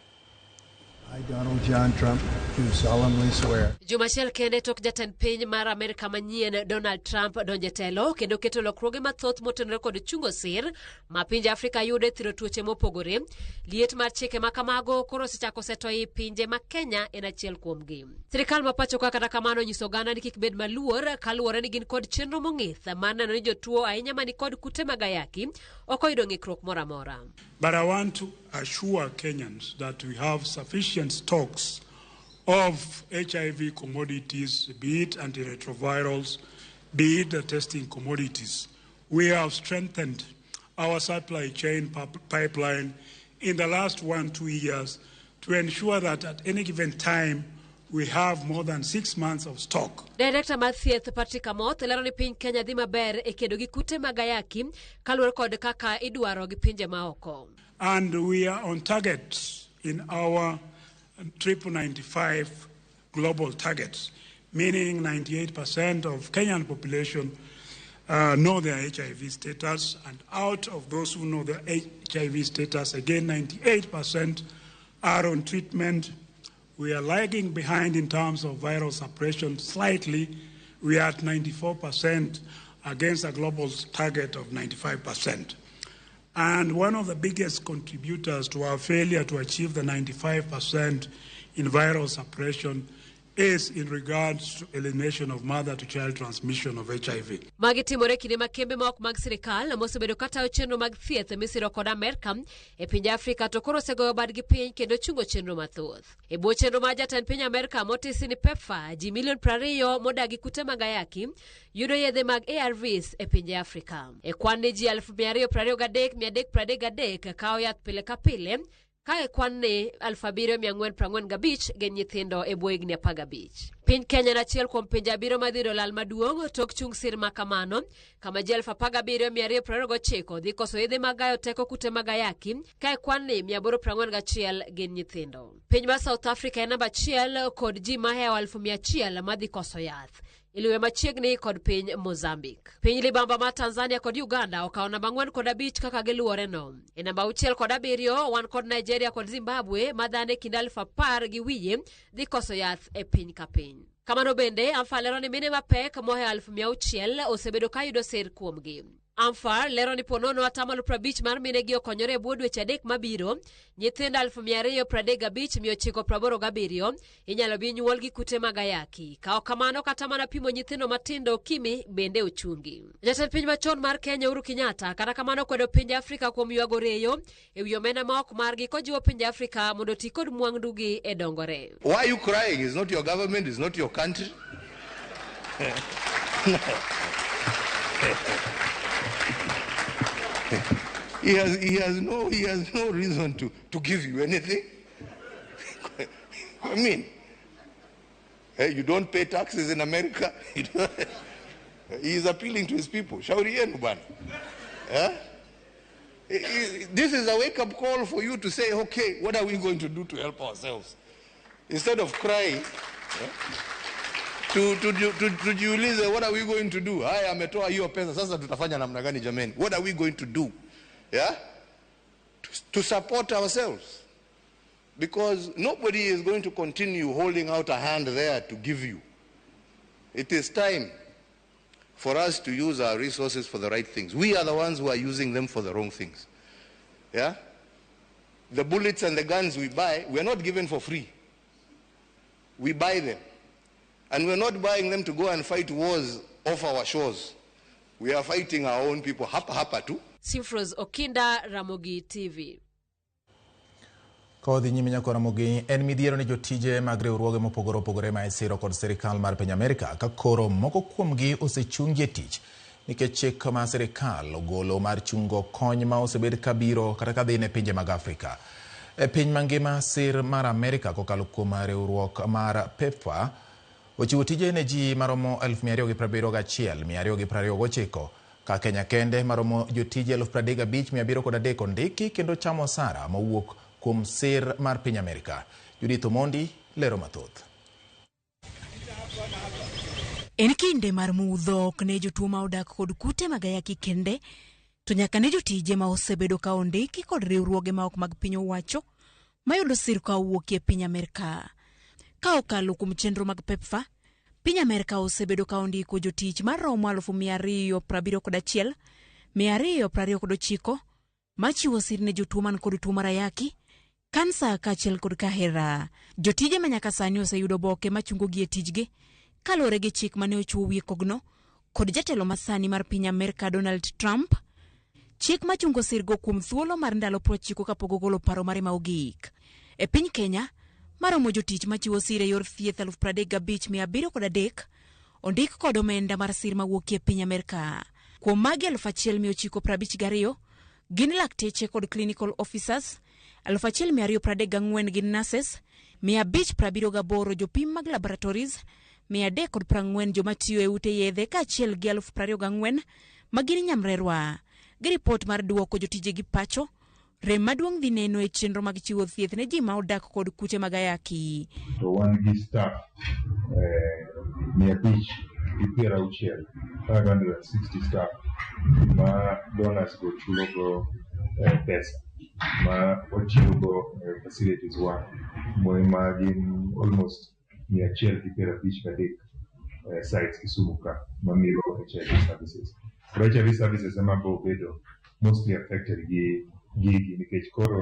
I, Donald John Trump, do solemnly swear. Juma achiel kende tok jatend piny mar Amerka manyien Donald Trump donjo e telo kendo keto lokruoge mathoth motenore kod chungo sir ma pinje Afrika yudo e thiro tuoche mopogore. Liet mar chike ma kamago koro osechako seto ei pinje ma Kenya en achiel kuomgi. Sirikal ma pacho ka kata kamano onyiso oganda ni kik bed maluor kaluwore ni gin kod chenro mong'ith mar neno ni jotuo ahinya mani kod kute mag ayaki ok oyudo ng'ikruok moro amora. But I want to assure Kenyans that we have sufficient stocks of HIV commodities, be it antiretrovirals, be it the testing commodities. We have strengthened our supply chain pipeline in the last 1-2 years to ensure that at any given time we have more than 6 months of stock. Director mar thieth Patrick Amoth lero ni piny Kenya dhi maber e kedo gi kute mag ayaki kaluwore kod kaka idwaro gi pinje maoko. And we are on target in our 995 global targets, meaning 98% of Kenyan population know their HIV status, and out of those who know their HIV status, again 98% are on treatment. We are lagging behind in terms of viral suppression slightly. We are at 94% against a global target of 95%. And one of the biggest contributors to our failure to achieve the 95% in viral suppression is in regards to elimination of mother-to-child transmission of HIV. Magi timore kinde ma kembe ma ok mag sirikal mosebedo katayo chenro mag thieth misiro kod Amerka e pinje Afrika to koro osegoyo badgi piny kendo chungo chenro mathoth. E bwo chenro mar jatend piny Amerka motisi ni PEPFAR, ji milion 20 modagi kute mag ayaki yudo yedhe mag ARVs e pinje Afrika. E kwan ni ji 223,333 kawo yath pile ka pile, ka e kwan ni 7,445 gin nyithindo e bwo higni 15. Piny Kenya en achiel kuom pinje 7 madhi yudo lal maduong' tok chung sir ma kamano, kama ji 17,229 dhi koso yedhe mag gayo teko kute mag ayaki, ka e kwan ni 841 gin nyithindo. Piny mar South Africa en namba 1 kod ji mahewo 100,000 madhi koso yath. Iluwe machiegni kod piny Mozambique. Piny libamba mar Tanzania kod Uganda okawo namba 4 kod 5 kaka giluwore no. E namba 6 kod 7 wan kod Nigeria kod Zimbabwe ma dhano e kind 10,000 gi wiye dhi koso yath e piny ka piny. Kamano bende, AMFA lero ni mine mapek mohewo 600,000 osebedo ka yudo sir kuomgi. AMFA lero ni ponono 50% mar mine gi okonyore e bwo dweche 3 mabiro, nyithindo 235,987 inyalo bi nyuol gi kute mag ayaki. Ka ok kamano, kata mana pimo nyithindo matindo okimi bende ochungi. Jatend piny machon mar Kenya Uhuru Kenyatta kata kamano kwedo pinje Afrika kuom ywago reyo e wi omenda ma ok margi kojiwo pinje Afrika mondo oti kod mwandugi e dongore. Why are you crying? It's not your government, it's not your country. He has no reason to give you anything. I mean, you don't pay taxes in America. He is appealing to his people. Shauri yenu bana. This is a wake-up call for you to say, okay, what are we going to do to help ourselves? Instead of crying. Tujiulize, what are we going to do? Haya, ametoa hiyo pesa, sasa tutafanya namna gani jameni? What are we going to do? Yeah? To support ourselves. Because nobody is going to continue holding out a hand there to give you. It is time for us to use our resources for the right things. We are the ones who are using them for the wrong things. Yeah? The bullets and the guns we buy, we are not given for free. We buy them. And we're not buying them to go and fight wars off our shores. We are fighting our own people. Hapa hapa tu. Simfros Okinda, Ramogi TV. Kodhi nyime nyako Ramogi en midhiero ni jotije mag riwruoge mopogore opogore ma isiro kod sirikal mar piny Amerika ka koro moko kuomgi osechungi e tich nikech chik ma sirikal ogolo mar chungo kony ma osebed kabiro kata kadhi ne pinje mag Afrika. E piny mangima sir mar Amerika kokalo kuom riwruok mar PEPFAR ochiwo tije ne ji maromo 271,229 ka Kenya kende maromo jotije 35,703 ondiki kendo chamo osara mowuok kuom sir mar piny Amerika. Judith Omondi lero mathoth. En kinde mar mudho ok ne jotuo ma odak kod kute mag ayaki kende, to nyaka ne jotije ma osebedo ka ondiki kod riwruoge ma ok mag piny owacho mayudo sir ka owuok e piny Amerka. Ka okalo kuom chenro mag PEPFAR, piny Amerka osebedo ka ondiko jotich maromo 271,229 machiwo sir ne jotuo man kod tuo mar ayaki, kansa kaachiel kod kahera. Jotije ma nyaka sani oseyudo oboke machungogi e tijgi kaluwore gi chik mane ochiwo wiye kogno kod jatelo masani mar piny Amerka Donald Trump, chik machungo sirgo kuom thuolo mar ndalo 90 kapok ogolo paro mare ma ogik. E piny Kenya, maromo jotich machiwo sir e yor thieth 35,703 ondik kod omenda mar sir mawuok e piny Amerka. Kuom magi 1,952 gin lakteche kod clinical officers, 1,234 gin nurses, 578 jopim mag laboratories, 340 joma tiyo e ute yedhe kaachiel gi 24,000 ma gin nyamrerwa. Gi ripot mar duoko jotijegi pacho, rem maduong' dhi neno e chenro mag chiwo thieth ne ji ma odak kod kute mag ayaki. To wan gi staff 560, 560 staff ma donors go chulo go pesa ma wachiwo go facilities wa ma gin almost 153 sites Kisumu ka mamiyo HIV services. Koro HIV services ema bo bedo mostly affected gi gigi nikech koro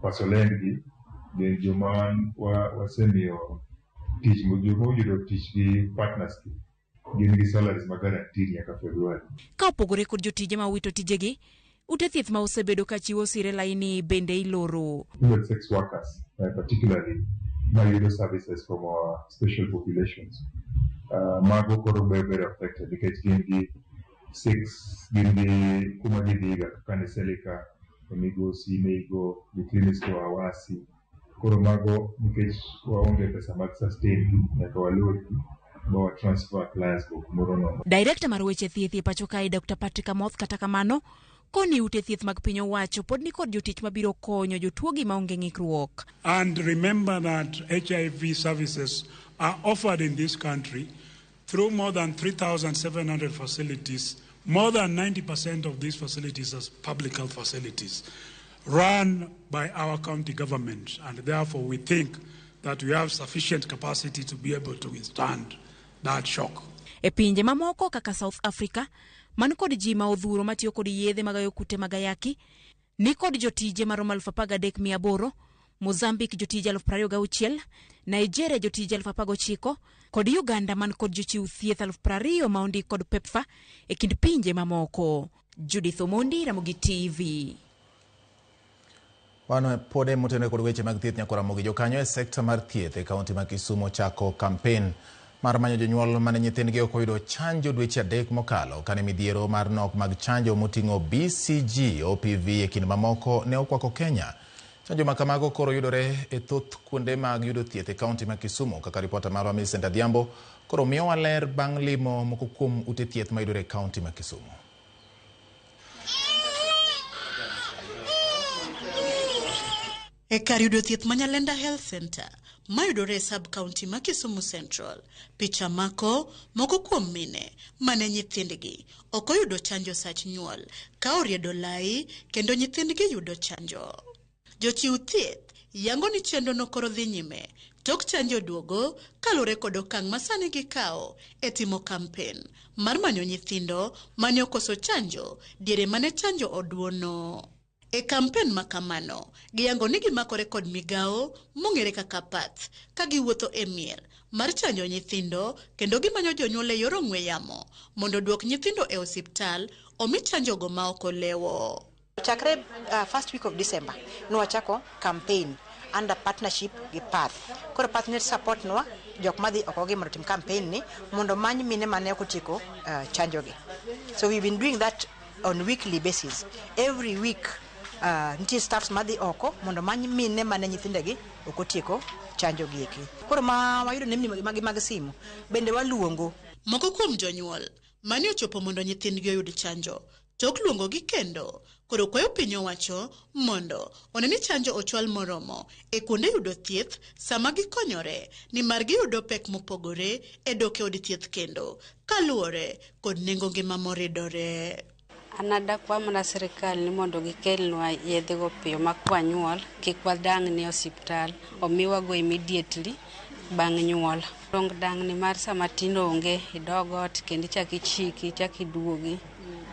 pasolend gi gin joma wasemiyo tich, joma oyudo tich gi partners gi gin gi salaries ma guaranteed nyaka February. Ka opogore kod jotije ma owito tijegi, ute thieth ma osebedo ka chiwo sir e laini bende iloro. Female sex workers, particularly mayudo services from our special populations, mago koro very affected nikech gin gi six, gin gi kuma gidhiga kaka ne Selika, Migosi, Meigo, gi clinics to Awasi. Koro mago nikech waonge pesa mag sustain nyaka walorgi ma wa transfer clients go kumoro nono. Director mar weche thieth e pacho kae Dr. Patrick Amoth kata kamano koni ute thieth mag piny owacho pod ni kod jotich mabiro konyo jotuogi maonge ng'ikruok. And remember that HIV services are offered in this country through more than 3,700 facilities. More than 90% of these facilities are public health facilities run by our county government, and therefore we think that we have sufficient capacity to be able to withstand that shock. E pinje mamoko kaka South Africa, man kod ji ma odhuro matiyo kod yedhe magayo kute mag ayaki, ni kod jotije maromo 13,800, Mozambique jotije 26,000, Nigeria jotije 19,000, kod Uganda man kod jochiw thieth 20,000 ma ondik kod PEPFAR e kind pinje mamoko. Judith Omondi, Ramogi TV. Wano pod motenore kod weche mag thieth nyako Ramogi. Jokanyo e sekta mar thieth e kaunti ma Kisumu chako kampen mar manyo jonyuol mane nyithindgi ok oyudo chanjo dweche 3 mokalo kane midhiero mar nok mag chanjo moting'o BCG, OPV e kind mamoko ne okwako Kenya. Chanjo ma kamago koro yudore e thoth kuonde mag yudo thieth e kaunti ma Kisumu, kaka ripota marwa Millicent Adhiambo koro miyowa ler bang' limo moko kuom ute thieth mayudore e kaunti ma Kisumu. E kar yudo thieth ma Nyalenda Health Center, mayudore e sub county ma Kisumu Central. Picha mako moko kuom mine mane nyithindgi ok oyudo chanjo sach nyuol ka oriedo lai kendo nyithindgi yudo chanjo. Jochiw thieth yango ni chenro no koro dhi nyime tok chanjo duogo kaluwore kod okang' ma sani gikawo e timo kampen mar manyo nyithindo mane okoso chanjo diere mane chanjo oduono. E kampen ma kamano, giyango ni gimakore kod migawo mong'ere kaka PATH ka giwuotho e mier mar chanjo nyithindo kendo gimanyo jonyuol e yor ong'we yamo mondo oduok nyithindo e osiptal omi chanjogo ma ok olewo. Chakre first week of December nwachako campaign under partnership gi PATH. Koro PATH ne support nwa jok madhi oko gi mondo otim campaign ni mondo many mine mane ok otieko chanjo gi. So we've been doing that on weekly basis. Every week nitie staffs madhi oko mondo many mine mane nyithindegi ok otieko chanjo gi eki. Koro ma wayudo nembni mag, mag simu bende waluongo. Moko kuom jonyuol mane ochopo mondo nyithindgi oyud chanjo tok luongogi kendo koro kwayo piny owacho mondo one ni chanjo ochwal moromo e kuonde yudo thieth sama gikonyore nimar giyudo pek mopogore e dok e od thieth kendo kaluwore kod nengo ngima moridore. An adakwa mana sirikal ni mondo gikelnwa yedhego piyo ma kwanyuol kik wadang'ni e osiptal omiwago immediately bang' nyuol. Dong dang'ni mar sama tin onge idog ot kendo ichak ichiki ichak iduogi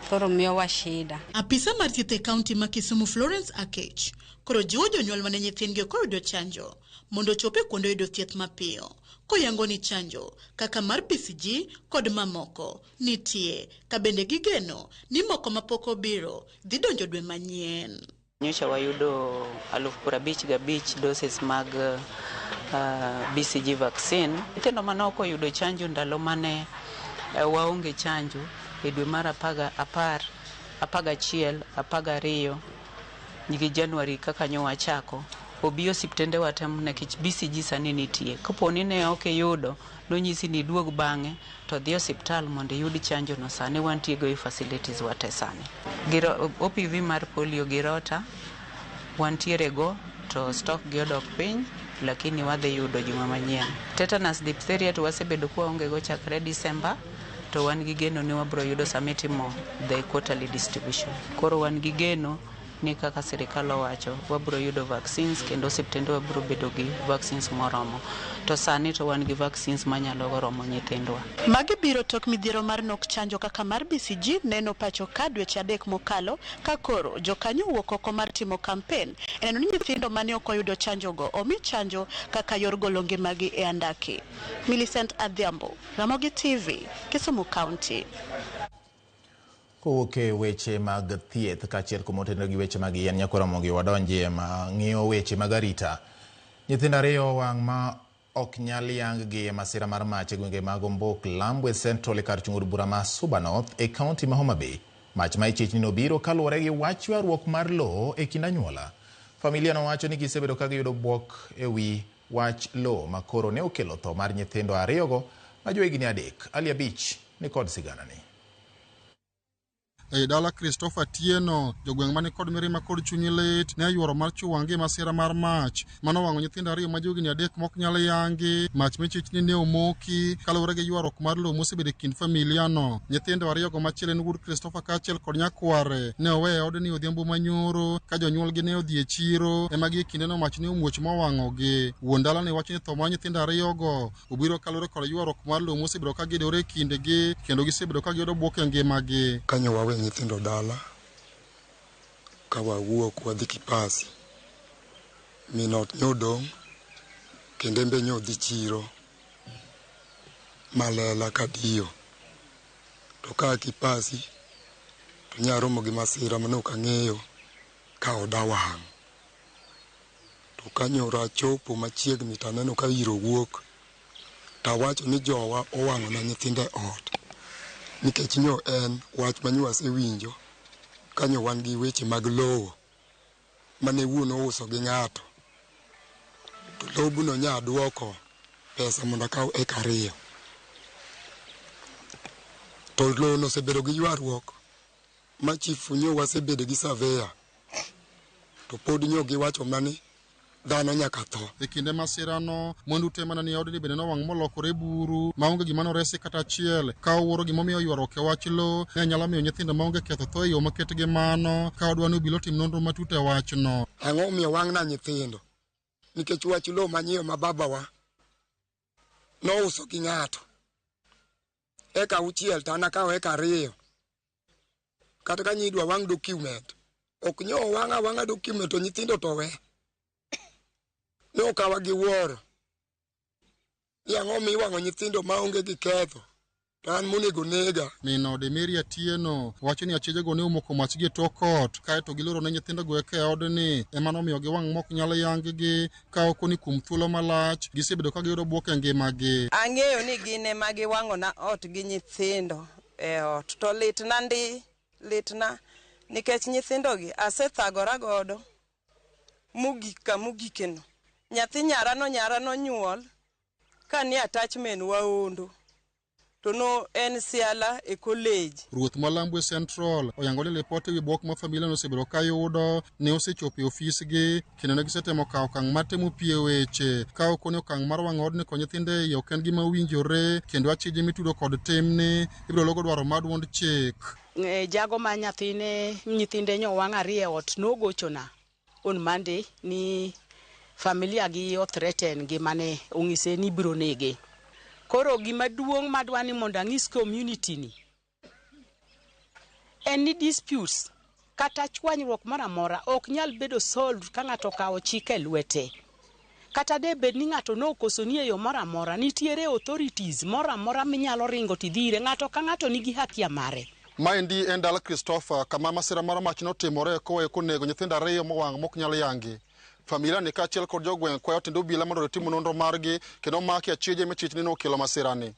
koro miyowa shida. Apisa mar thieth e kaunti ma Kisumu Florence Akech koro jiwo jonyuol mane nyithindgi ok oyudo chanjo mondo ochop e kuonde yudo thieth mapiyo koyango ni chanjo kaka mar BCG kod mamoko nitie ka bende gigeno ni moko mapok obiro dhi donjo dwe manyien. Nyocha wayudo 55,000 doses mag BCG vaccine. Nyithindo mane ok oyudo chanjo ndalo mane waonge chanjo e dwe mar 10, 11, 12 gi January kaka nyo wachako obi osiptende wa te nikech BCG sani nitie. Kapo ni ne ok iyudo, nonyisi ni iduog bang'e to dhi osiptal mondo iyud chanjo no. Sani wantie go e facilities wa te sani. OPV mar polio gi rota wantiere go to stock gi odok piny lakini wadhi yudo juma manyien. Tetanus diphtheria to wasebedo kwaonge go chakre December to wan gi geno ni wabro yudo sama itimo the quarterly distribution. Koro wan gi geno ni kaka sirikal owacho wabro yudo vaccines kendo osiptende wabro bedo gi vaccines moromo. To sani to wan gi vaccines manyalo romo nyithindwa. Magi biro tok midhiero mar nok chanjo kaka mar BCG neno pacho ka dweche 3 mokalo ka koro jokanyo wuok oko mar timo kampen e neno ni nyithindo mane ok oyudo chanjogo omi chanjo kaka yor golo ngimagi e andaki. Millicent Adhiambo, Ramogi TV, Kisumu County. Kowuok e weche mag thieth kaachiel kuma otenore gi weche mag yien nyaka Ramogi wadonjie ma ng'iyo weche mag arita. Nyithindo 2 owang' ma ok nyal yang gi e masira mar mach e gwenge mag Ombok Lambwe Central e kar chung' od bura ma Suba North e kaunti ma Homa Bay. Mach ma ichich ni nobiro kaluwore gi wach ywaruok mar lowo e kind anyuola. Familia nowacho ni gisebedo ka giyudo bwok e wi wach lowo ma koro ne okelo tho mar nyithindo 2go ma johigni 3. Ali Abich ni kod siganani. E dala Christopher Tieno, jogweng' mane kod mirima kod chuny lit ne yuoro mar chuwangi masira mar mach mano wang'o nyithindo 2 ma johigni 3 mok nyal yangi. Mach michich ni ne omoki kaluwore gi ywaruok mar lowo mosebedo e kind familia no. Nyithindo 2 go machiel en wuod Christopher kaachiel kod nyakware ne owe e odni odhiambo manyoro ka jonyuolgi ne odhi e chiro ema gie kindeno mach ne omuoch mowang'ogi. Wuon dala ne wacho ni tho mar nyithindo 2 go obiro kaluwore kod ywaruok mar lowo mosebedo ka gidore e kindgi kendo gisebedo ka giyudo bwok e ngimagi. Kanyo wawe nyithindo dala ka wawuok wadhi Kipasi, min ot nyodong' kendo en be nyodhi chiro malela kadiyo to ka Kipasi to nyaromo gi masira mane ok ang'eyo ka oda wang'. To kanyoro achopo machiegni to aneno ka iro wuok tawacho ni jowa owang'ona nyithindo e ot nikech nyo en wach ma nyo asewinjo kanyo wan gi weche mag lowo mane wuon ouso gi ng'ato to lobno nya duoko pesa mondo akaw eka 2 to lowo no osebedo gi ywaruok ma chief nyo wasebedo gi surveyor to pod nyo giwacho mani Dhano nyaka tho. E kinde masirano, mwandu te mana nie odni bende nowang' molokore buru maonge gima noresi kata achiel. Ka owuoro gimomiyo ywaruok e wach lowo ne nyalo miyo nyithindo maonge ketho tho e yo maket gi mano, ka odwa ni obila otim nonro matut e wachno. Ang'o omiyo wang'na nyithindo? Nikech wach lowo manyiewo ma babawa nouso gi ng'ato. Eka auchiel to an akawo eka ariyo. Kata ka nyidwa wang' document. Ok nyo wang' awang'a document to nyithindo to we. Ne okawa gi wuoro. Ni ang'o miwang'o nyithindo maonge gi ketho? To an monego nega. Min ode Mary Atieno wacho ni achijego ne omoko mach gi e tok ot kaeto giloro ne nyithindogo eka e odni ema nomiyo giwang' mok nyal yang-gi ka oko ni kuom thuolo malach gisebedo ka giyudo bwok e ngimagi. Ang'eyo ni gin ema giwang'ona ot gi nyithindo e ot to litna ndi litna nikech nyithindogi asethagora godo mogik kamogikeno. Nyathi nyara no nyara nonyuol ka ni attachment waondo to no en siala e college. Ruoth ma Lambwe Central oyango ni lipot ewi bwok ma familia no osebedo ka yudo ne osechopo e ofisgi kendo ne gisetemo kawo okang' mar temo pie weche ka ok ni okang' mar wang'o odni kod nyithindo e iye ok en gima owinjore kendo achije mitudo kod timni ibiro logo dwaro mar duond chik. Jago ma nyathine nyithinde nyowang' ariyo e ot nogochona on Monday ni familia gi othreaten ngimane ong'ise ni ibiro nege. Koro gima duong' madwa ni mondo ang'is community ni en ni disputes kata chwanyruok moro amora ok nyal bedo solved ka ng'ato okawo chik e lwete. Kata de bed ni ng'ato nokosoni e yo moro amora, nitiere authorities moro amora minyalo ringo tidhi ire. Ng'ato ka ng'ato nigi hakia mare. Maendi en dala Christopher kama masira mar mach notimore koweyo konego nyithindo ariyo mowang' mok nyal yangi. Familia ni kaachiel kod jogweng' kwayo tend obila mondo otim nonro margi kendo maki achije michich ni nokelo masirani.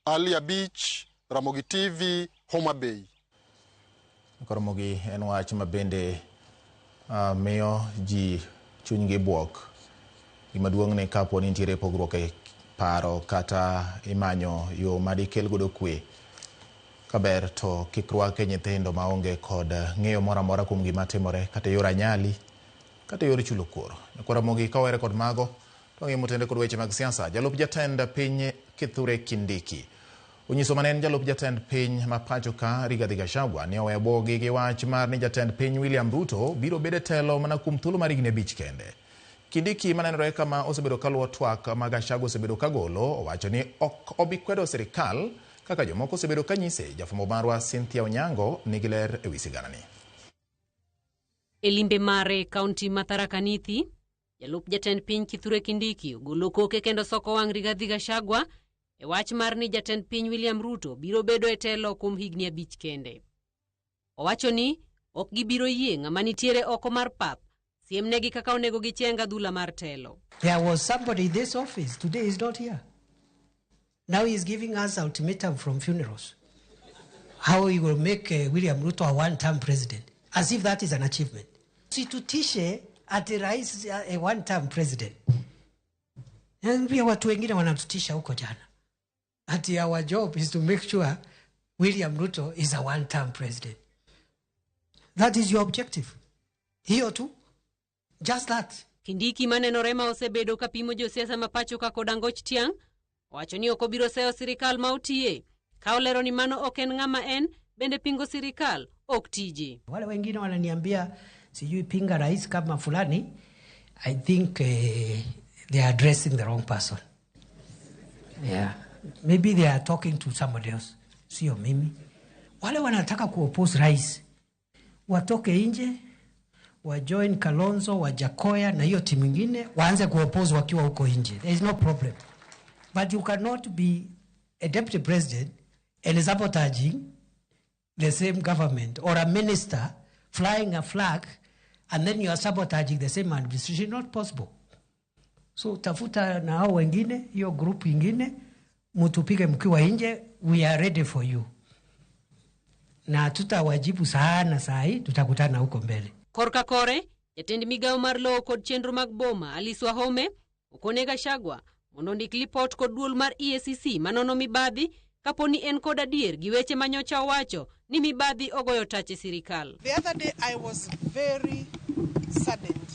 Ali Abich, Ramogi TV, Homa Bay. Ramogi en wach ma bende miyo ji chunygi bwok. Gima duong' ni kapo ni nitiere pogruok e paro kata imanyo yo madikel godo kwe, kaber to kik rwake nyithindo maonge kod ng'eyo moro amora kuom gima timore kata e yor anyali kata e yor chulo kuor. Nyakwar Ramogi ka wawere kod mago to wang'iyo motende kod weche mag siasa. Jalup jatend piny Kithure Kindiki onyiso mane en jalup jatend piny ma pacho ka Rigathi Gachagua ni oweyo bwogi gi wach mar ni jatend piny William Ruto biro bedo e telo mana kuom thuolo mar higni abich kende. Kindiki manenore kama osebedo kaluwo twak ma Gachagua osebedo kagolo owacho ni ok obi kwedo sirikal kaka jomoko osebedo kanyise. Jafwambo marwa Cynthia Onyango nigi ler ewi siganani. E limbe mare e kaunti ma Tharaka Nithi, jalup jatend piny Kithure Kindiki ogolo koke kendo soko wang' Rigathi Gachagua e wach mar ni jatend piny William Ruto biro bedo e telo kuom higni abich kende. Owacho ni ok gibiro yie ng'ama nitiere oko mar pap siemnegi kaka onego gicheng adhula mar telo. There was somebody in this office. Today he's not here. Now he's giving us ultimatum from funerals. How he will make William Ruto a one-term president. As if that is an achievement. Situtishe ati rais a one-term president. Pia watu wengine wanatutisha huko jana. Ati our job is to make sure William Ruto is a one-term president. That is your objective. Hiyo tu. Just that. Kindiki manenore ma osebedo kapimo josiasa ma pacho ka kod Angoch Tiang' owacho ni ok obiro seyo sirikal ma otiye ka olero ni mano ok en ng'ama en bende pingo sirikal ok tije. Wale wengine wananiambia sijui pinga rais kama fulani. I think they are addressing the wrong person. Yeah. Maybe they are talking to somebody else. Sio mimi. Wale wanataka kuoppose rais watoke nje wajoin Kalonzo, Wajakoya na hiyo timu ingine waanze kuoppose wakiwa huko nje. There is no problem. But you cannot be a deputy president and sabotaging the same government or a minister flying a flag and then you are sabotaging the same administration. Not possible. So tafuta na hao wengine, hiyo group ingine, mutupige mkiwa nje, we are ready for you. Na tutawajibu sana saa hii, tutakutana huko mbele. Korka kore, jatend migawo mar lowo kod chenro mag boma Alice Wahome okone Gachagua mondo ondik lipot kod duol mar EACC manono mibadhi kapo ni en kod adier gi weche manyocha owacho ni mibadhi ogoyo tach e sirikal. The other day I was very saddened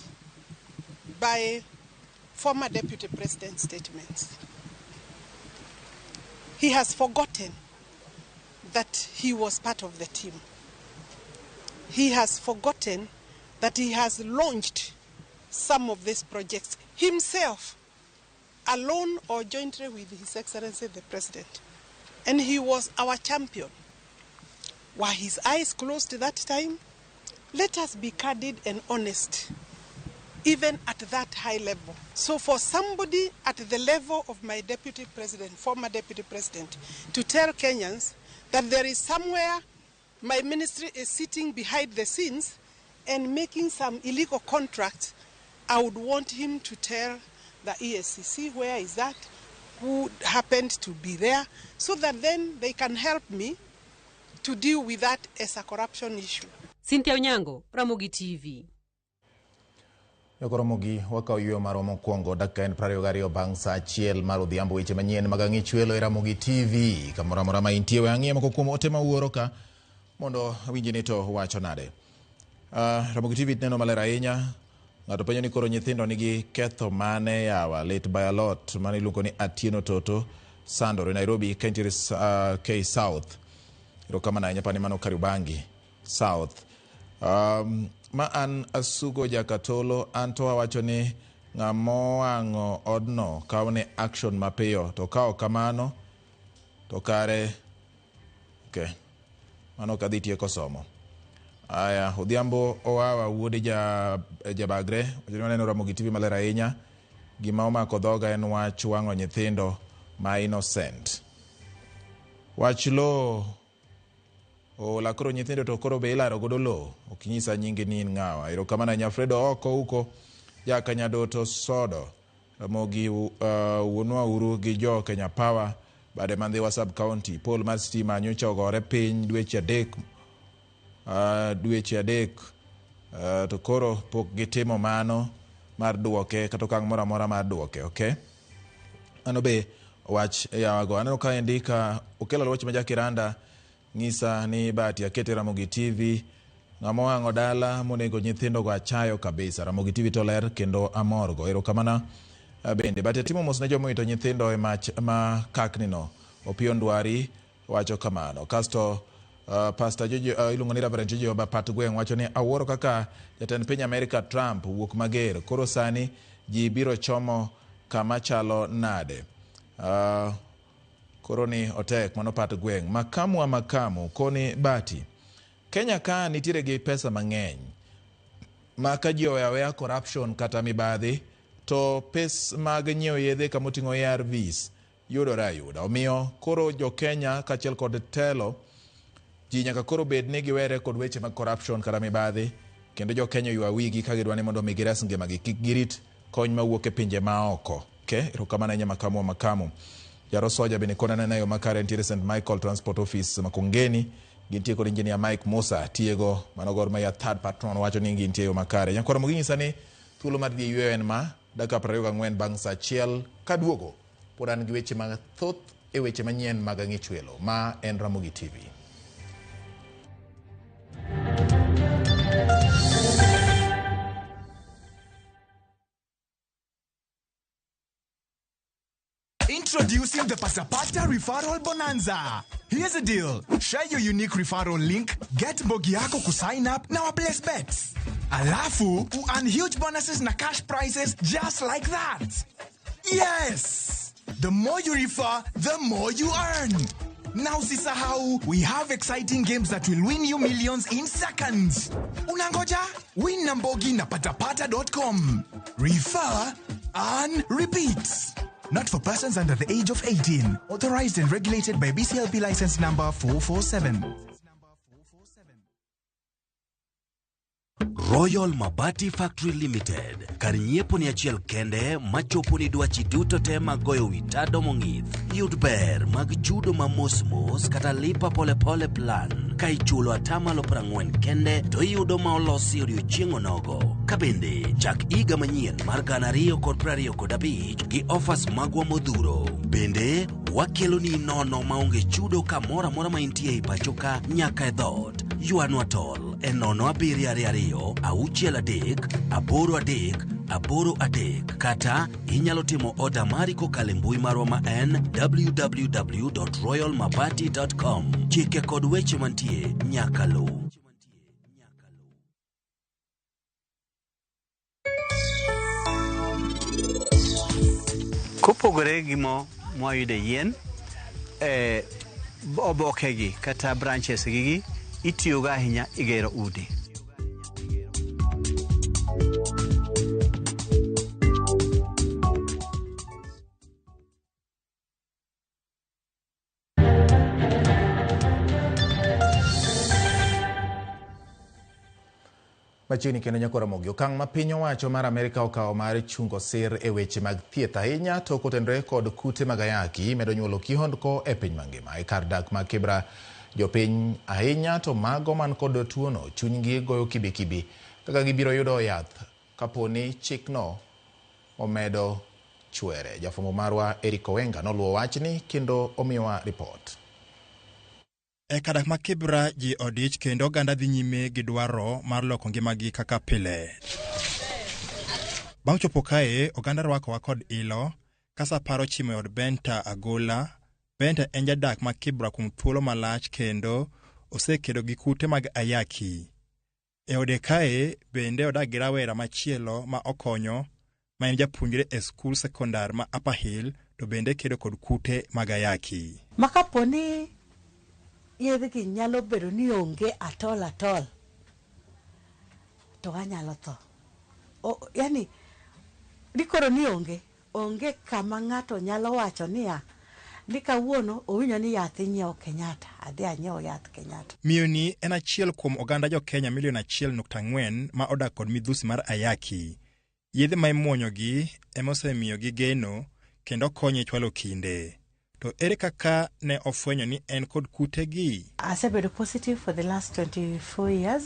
by former Deputy President's statements. He has forgotten that he was part of the team. He has forgotten that he has launched some of these projects himself, alone or jointly with His Excellency the President. And he was our champion. Were his eyes closed that time? Let us be candid and honest, even at that high level. So for somebody at the level of my deputy president, former deputy president, to tell Kenyans that there is somewhere my ministry is sitting behind the scenes and making some illegal contracts, I would want him to tell the EACC where is that, who happened to be there, so that then they can help me to deal with that as a corruption issue. Cynthia Onyango, Ramogi TV. Yokoromogi wakawo yueyo marwa mokwongo dakika en 22 bang' sa 1 mar odhiambo. Weche manyien mag Ang'ichwelo e Ramogi TV kamoro amora ma intie. We ang'iye moko kuom ote ma wuoro ka mondo awinji ni to wacho nade. Ramogi TV neno maler ahinya. Ng'ato penjo ni koro nyithindo nigi ketho mane yawa lit by a lot. Mano iluongo ni Atieno Toto Sandor e Nairobi ka entiere K South. Erokamano ahinya pani mano Kariobangi South. Ma an Asugo Jakatolo, an to awacho ni ng'amowang'o odno kawne action mapiyo, to ka ok kamano to kare okay. Mano ok adhi tieko somo. Aya, Odhiambo Owawa wuod Jabagre wacho ni waneno Ramogi TV maler ahinya. Gima omako dhoga en wach wang'o nyithindo ma innocent. Wach lowo ola koro nyithindo to koro be ilaro godo lowo. Ok nyisa nyingi ni in ng'awa. Erokamano ahinya Fredo oko uko Jakanyadoto Sodo. Ramogi wuonwa uru gi jo Kenya Power bade Mandhiwa sub county. Pol mar stima nyocha ogore piny dweche adek to koro pok gitimo mano mar duoke kata okang' moro amora mar duoke. Okay, mano be wach yawago. Aneno ka endika okelo wach ma Jakiranda ng'isa ni Bahati akete Ramogi TV. Ng'ama owang'o dala monego nyithindo go achayo kabisa. Ramogi TV to ler kendo amorgo. Erokamano bende. Bahati atimo mos ne joma owito nyithindo e mach ma kakni no. Opiyo Ndwari wacho kamano. Kasto Pastor Jojo iluongo ni Reverend Jojo Bapat Gweng' wacho ni awuoro kaka jatend piny Amerika Trump wuok mager. Koro sani ji biro chomo kama chalo nade. Koro ni otek mano Pat Gweng'. Makamu wa makamu koni Bahati. Kenya ka nitiere gi pesa mang'eny ma ka ji oweyo aweya corruption kata mibadhi to pes mag nyiewo yedhe kamoting'o ARVs yudore ayuda. Omiyo koro jo Kenya kaachiel kod telo ji nyaka koro bed ni giwere kod weche mag corruption kata mibadhi, kendo jo Kenya ywa wigi ka gidwa ni mondo mi gires ngimagi, kik girit kony mawuok e pinje maoko. Okay, erokamano ahinya Makamu wa Makamu. Jaro Soja bende kona nena yo makare nitiere St. Michael Transport Office Makongeni. Gintie kod Engineer Mike Musa tiego mano Gor Mahia third patron wacho ni gintie yo makare. Nyakwara Mogi nyisa ni thuolo mar dhi e yweyo en ma dakika 24 bang' sa 1 kaduogo pod an gi weche mathoth e weche manyien mag Ang'ichwelo. Ma en Ramogi TV. Introducing the Pasapata Referral Bonanza. Here's the deal. Share your unique referral link, get mbogi yako kusign up na waplace bets. Alafu, earn huge bonuses na cash prizes just like that. Yes! The more you refer, the more you earn. Now usisahau, we have exciting games that will win you millions in seconds. Unangoja? Win na mbogi na patapata.com. Refer, earn, repeat. Not for persons under the age of 18. Authorized and regulated by BCLP license number 447. Royal Mabati Factory Limited. Kar nyiepo ni achiel kende machopo ni dwachi duto te mag goyo wi tado mong'ith. Yud ber mag chudo ma mos mos kata lipa polepole plan. Ka ichulo atamalo 40 kende to iyudo ma olosi odiochieng' onogo. Ka bende chak higa manyien mar 2025 gi offers magwa modhuro. Bende wakeloni nono maonge chudo kamoro amora ma intie e pacho ka nyaka e dhoot. Ywanwa tol e 0722 63 83 8 3 kata inyalo timo oda mari kokalo e mbui marwa ma en www.royalmabati.com. Chike kod weche mantie nyaka luw. Kopogore gi mo mwayudo e yien, obokegi kata branches gigi itiyogo ahinya e gero udi. Machiegni kendo nyako Ramogi, okang' ma piny owacho mar Amerika okawo mar chungo sir e weche mag thieth ahinya to kotenore kod kute mag ayaki medo nyuolo kihondko e piny mangima. E kar dak ma Kibra, jopiny ahinya to mago man kod tuono chunygi goyo kibikibi kaka gibiro yudo yath kaponi chikno omedo chwere. Jafwambo marwa Eric Owenga noluwo wachni kendo omiyowa ripot. E kar dak ma Kibra ji odich kendo oganda dhi nyime gi dwaro mar loko ngimagi kaka pile. Bang' chopo kae, oganda rwakowa kod ilo, ka sapar ochimo e od Benta Agola. Benta en jadak ma Kibra kuom thuolo malach kendo osekedo gi kute mag ayaki. E ode kae bende odak gi rawera machielo ma okonyo, ma en japuonjre e skul sekondar ma Upper Hill to bende kedo kod kute mag ayaki. Ma kaponi yedhgi nyalo bedo ni onge atol atol, to anyalo tho. Yani, dikoro ni onge kama ng'ato nyalo wacho niya, ni kawuono owinjo ni yath inyiewo Kenyatta, adhi anyiew yath Kenyatta. Miyo ni en achiel kuom oganda jo Kenya milion 1.4 ma odak kod midhusi mar ayaki. Yedhe ma imuonyogi ema osemiyogi geno kendo konye chwalo kinde. To ere kaka ne ofwenyo ni en kod kutegi? Asebedo positive for the last 24 years.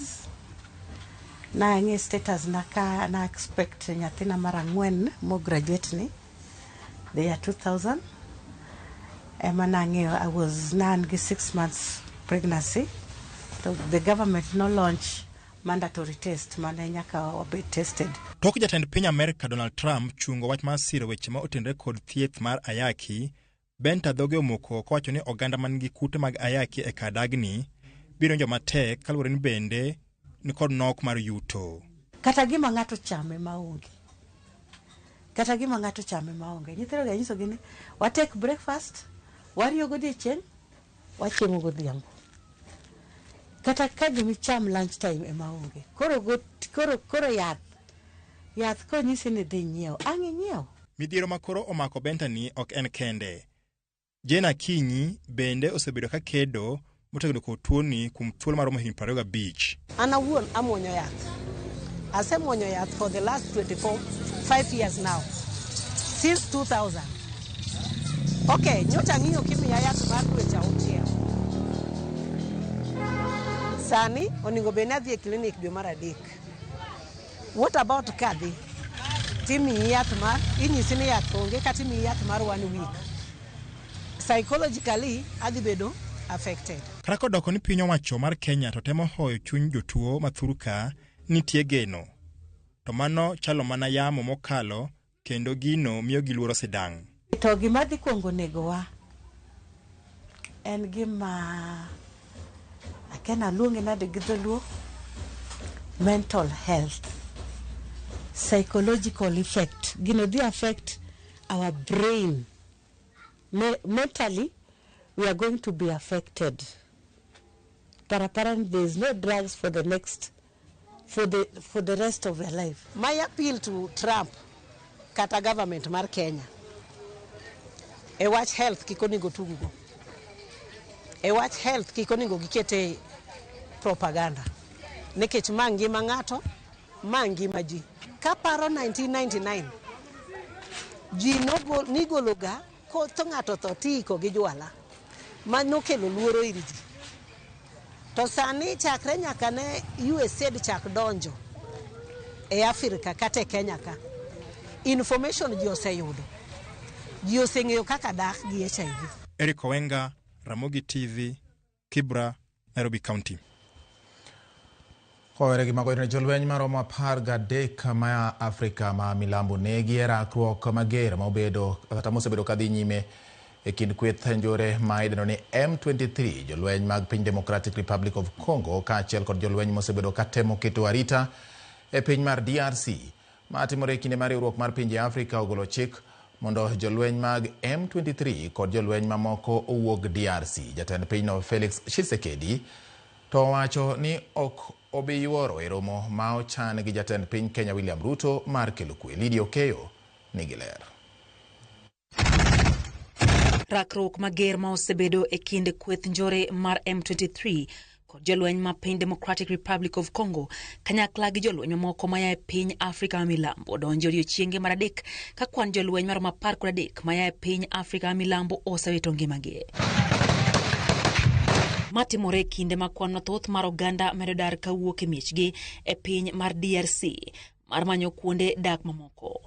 Nang'e status na ka na expect nyathina mar 4 mo graduate ni the year 2000. Ema nang'eyo I was nan gi 6 months pregnancy. So the government no launch mandatory test mane nyaka wabed tested. Tok jatend piny Amerika Donald Trump chungo wach mar siro weche ma otenore kod thieth mar ayaki, Benta dhoge omoko kowacho ni oganda man gi kute mag ayaki e kar dagni biro winjo matek kaluwore ni bende ni kod nok mar yuto. Kata gima ng'ato chame maonge. Kata gima ng'ato chame maonge. Nyithindo gi anyisogi ni wa take breakfast, wariyo godiechieng', wachiemo godhiambo. Kata ka gima icham lunch time ema onge. Koro yath konyisi ni dhi nyiew, ang' inyiew. Midhiero ma koro omako Benta ni ok en kende. Jane Akinyi bende osebedo ka kedo motegno kod tuoni kuom thuolo maromo higni 25. An awuon amuonyo yath. Asemuonyo yath for the last 5 years now. Since 2000. Okay, nyocha ang'iyo kimiya yath mar dweche 6. Sani onego bed ni adhi e klinik dwe mar 3. What about kadhi? Timiyi yath mar, inyisi ni yath onge kata imiyi yath mar 1 week. Psychologically adhi bedo affected. Kata kodoko ni piny owacho mar Kenya to temo hoyo chuny jotuo ma thurka nitie geno. To mano chalo mana yamo mokalo kendo gino miyo gi luoro sidang'. To gima dhi kuongo negowa en gima akia luonge nade gi dholuo, mental health, psychological effect. Gino dhi affect our brain. Mentally, we are going to be affected. But apparently there is no drugs for the next, for the rest of your life. My appeal to Trump, kata government mar Kenya, e wach health kik onego tugo. E wach health kik onego gikete propaganda. Nikech ma ngima ng'ato, ma ngima ji. Kaparo 1999, ji nigologa ko ng'ato tho tiiko gi jwala. Ma nokelo luoro ir ji. To sani chakre nyaka ne USAID chak donjo e Afrika kata e Kenya ka, information ji oseyudo. Ji oseng'eyo kaka dak gi HIV. Eric Owenga, Ramogi TV, Kibra, Nairobi County. Kowere gi mago, jolweny maromo 13 ma Afrika ma milambo negi e rakruok mager ma obedo kata mosebedo kadhi nyime e kind kweth njore ma idendo ni M23, jolweny mag piny Democratic Republic of Congo kaachiel kod jolweny mosebedo katemo keto arita e piny mar DRC. Ma timore e kinde ma riwruok mar pinje Afrika ogolo chik mondo jolweny mag M23 kod jolweny mamoko owuog DRC. Jatend pinyno Felix Tshisekedi to owacho ni ok obi yuoro e romo ma ochan gi jatend piny Kenya William Ruto mar kelo kwe. Lydia Okeyo nigi ler. Rakruok mager ma osebedo e kind kweth njore mar M23 kod jolweny ma piny Democratic Republic of Congo kanyakla gi jolweny mamoko maya e piny Afrika ma milambo donjo odiechienge mar adek ka kwan jolweny maromo 13 maya e piny Afrika ma milambo osewito ngimagi. Matimore e kinde ma kwan mathoth mar oganda medo dar kawuok e miechgi e piny mar DRC mar manyo kuonde dak mamoko.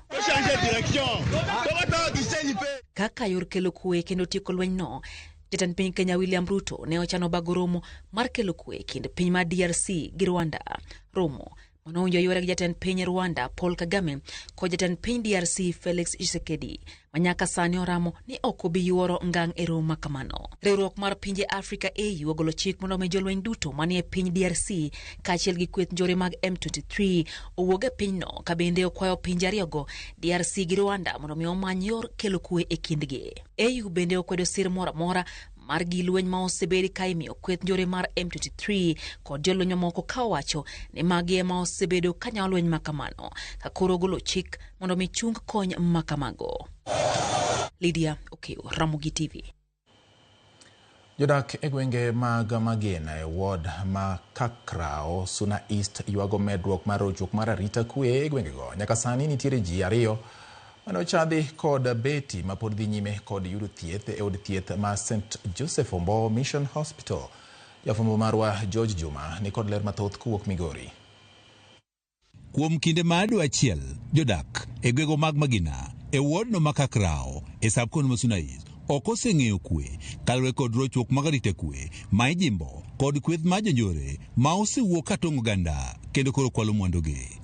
Kaka yor kelo kwe kendo tieko lwenyno, jatend piny Kenya William Ruto ne ochano bago romo mar kelo kwe e kind piny mar DRC gi Rwanda. Romo manowinjo yore gi jatend piny Rwanda Paul Kagame kod jatend piny DRC Felix Tshisekedi ma nyaka sani oramo ni ok obi yuoro ngang' e romo ma kamano. Riwruok mar pinje Afrika AU ogolo chik mondo omi jolweny duto manie piny DRC kaachiel gi kweth njore mag M23 owuog e pinyno, ka bende okwayo pinje ariyogo DRC gi Rwanda mondo omi omany yor kelo kwe e kindgi. AU bende okwedo sir moro amora mar gi lweny ma osebed ka imiyo kweth njore mar M23 kod jolweny mamoko ka owacho ni magi ema osebedo ka nyawo lweny makamano, ka koro ogolo chik mondo mi chung kony makamago. Lydia Okeyo, Ramogi TV. Jodak e gwenge mag Magena e ward ma Kakrao, Suna East ywago medruok mar rochruok mar arita kwe e gwengego. Nyaka sani nitiere ji 2 mane ochadhi kod beti ma pod dhi nyime kod yudo thieth e od thieth ma St. Joseph Ombo Mission Hospital. Jafwambo marwa George Juma ni kod ler mathoth kowuok Migori. Kuom kinde mar dwe achiel, jodak e gwego mag Magina e wodno ma Kakrao e sub-county ma Suna East ok oseng'eyo kwe kaluwore kod rochruok mag arita kwe ma ijimbo kod kweth mar jonjore ma osewuok ka tong'o oganda kendo koro kwalo mwandugi.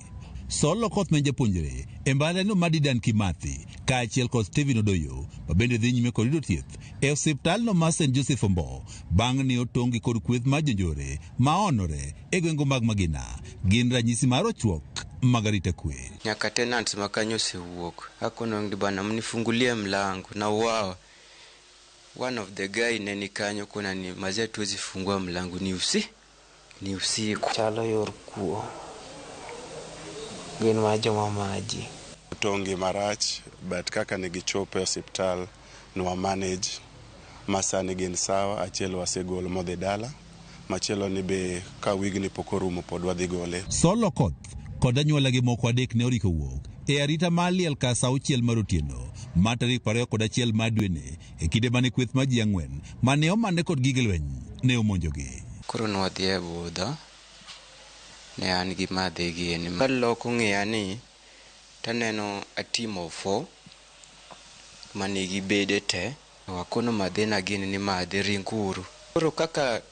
Sol Okoth ma japuonjre e mbalariany mar Dedan Kimathi kaachiel kod Stephen Odoyo ma bende dhi nyime kod yudo thieth e osiptalno mar St. Joseph Ombo bang' ne otong'gi kod kweth mar jonjore ma onore e gwenge mag Magina gin ranyisi mar rochruok mag arita kwe. Nyaka tenants ma kanyo osewuok akono ni bana mnifungulie mlango na wao one of the guy ne ni kanyo kona ni mazee tuwezi fungua mlango ni usiku. Chalo yor kuo gin ma joma maji. Tongi marach but kaka ne gichopo e osiptal nwa manage masani gin sawa. Achiel wasegolo modhi dala, machielo ni be ka wigni pok orumo pod wadhi gole. Sol Okoth kod anyuolagi moko 3 ne oriko wuok e arita mar liel kar sa 6 mar otieno mar tarik 21 mar dweni e kinde mane kweth mar ji 4 mane omane kod gige lweny ne omonjogi. Koro nwadhi e budho ne an gi madhe gini kaloko ng'iya ni taneno a team of 4 manigi bede te wakono madhina gini ni madhe ringuru. Koro kaka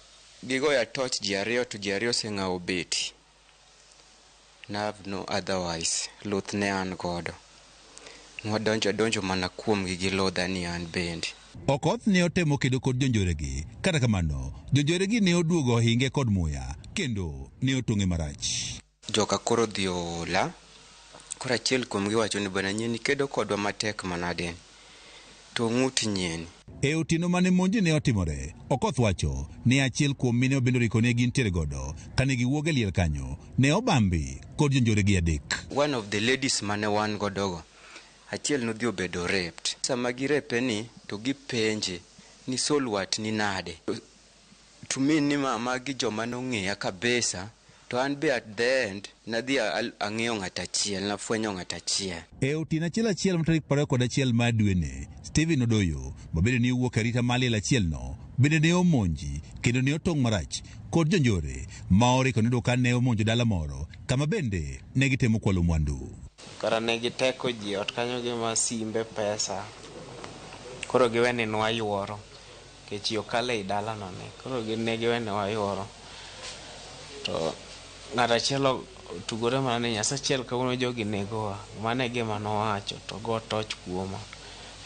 gigoya torch ji 2 to ji 2 oseng'awo beti. Na have no otherwise luth ne an godo. Nwadonjo donjo mana kuomgi gi ludha ni an bende. Okoth ne otemo kedo kod jonjoregi, kata kamano jonjoregi ne oduogo ohinge kod muya kendo ne otong'e marach. Joka koro dhi ola, koro achiel kuomgi wacho ni bwana nyieni kedo kodwa matek manade to ng'ut nyieni. E otieno mane monji ne otimore, Okoth wacho ni achiel kuom mine mabende oriko ne gintiere godo kane giwuok e liel kanyo ne obambi kod jonjoregi 3. One of the ladies mane wan godogo, achiel nodhi obedo raped. Sama girepe ni to gipenje ni Sol wat ni nade. To mean ni magi joma nong'eya kabisa to an be at the end nadhi ang'eyo ng'at achiel, nafwenyo ng'at achiel. E otieno achiel tarik 21 mar dweni, Stephen Odoyo ma bende ne owuok e arita mar liel achielno bende ne omonji kendo ne otong' marach kod jonjore ma oriko noyudo ka ne omonjo dala moro kama bende ne gitemo kwalo mwandu. Kara ne giteko ji ot kanyo gi masimbe pesa. Koro giwe ni nwayuoro nikech yo kalo ei dalano ne. Koro ne giwe ni wayuoro. To Ng'at achiel otugore mana ni Nyasaye achiel kawuono jogi negowa. Mano e gima nowacho to go toch kuoma.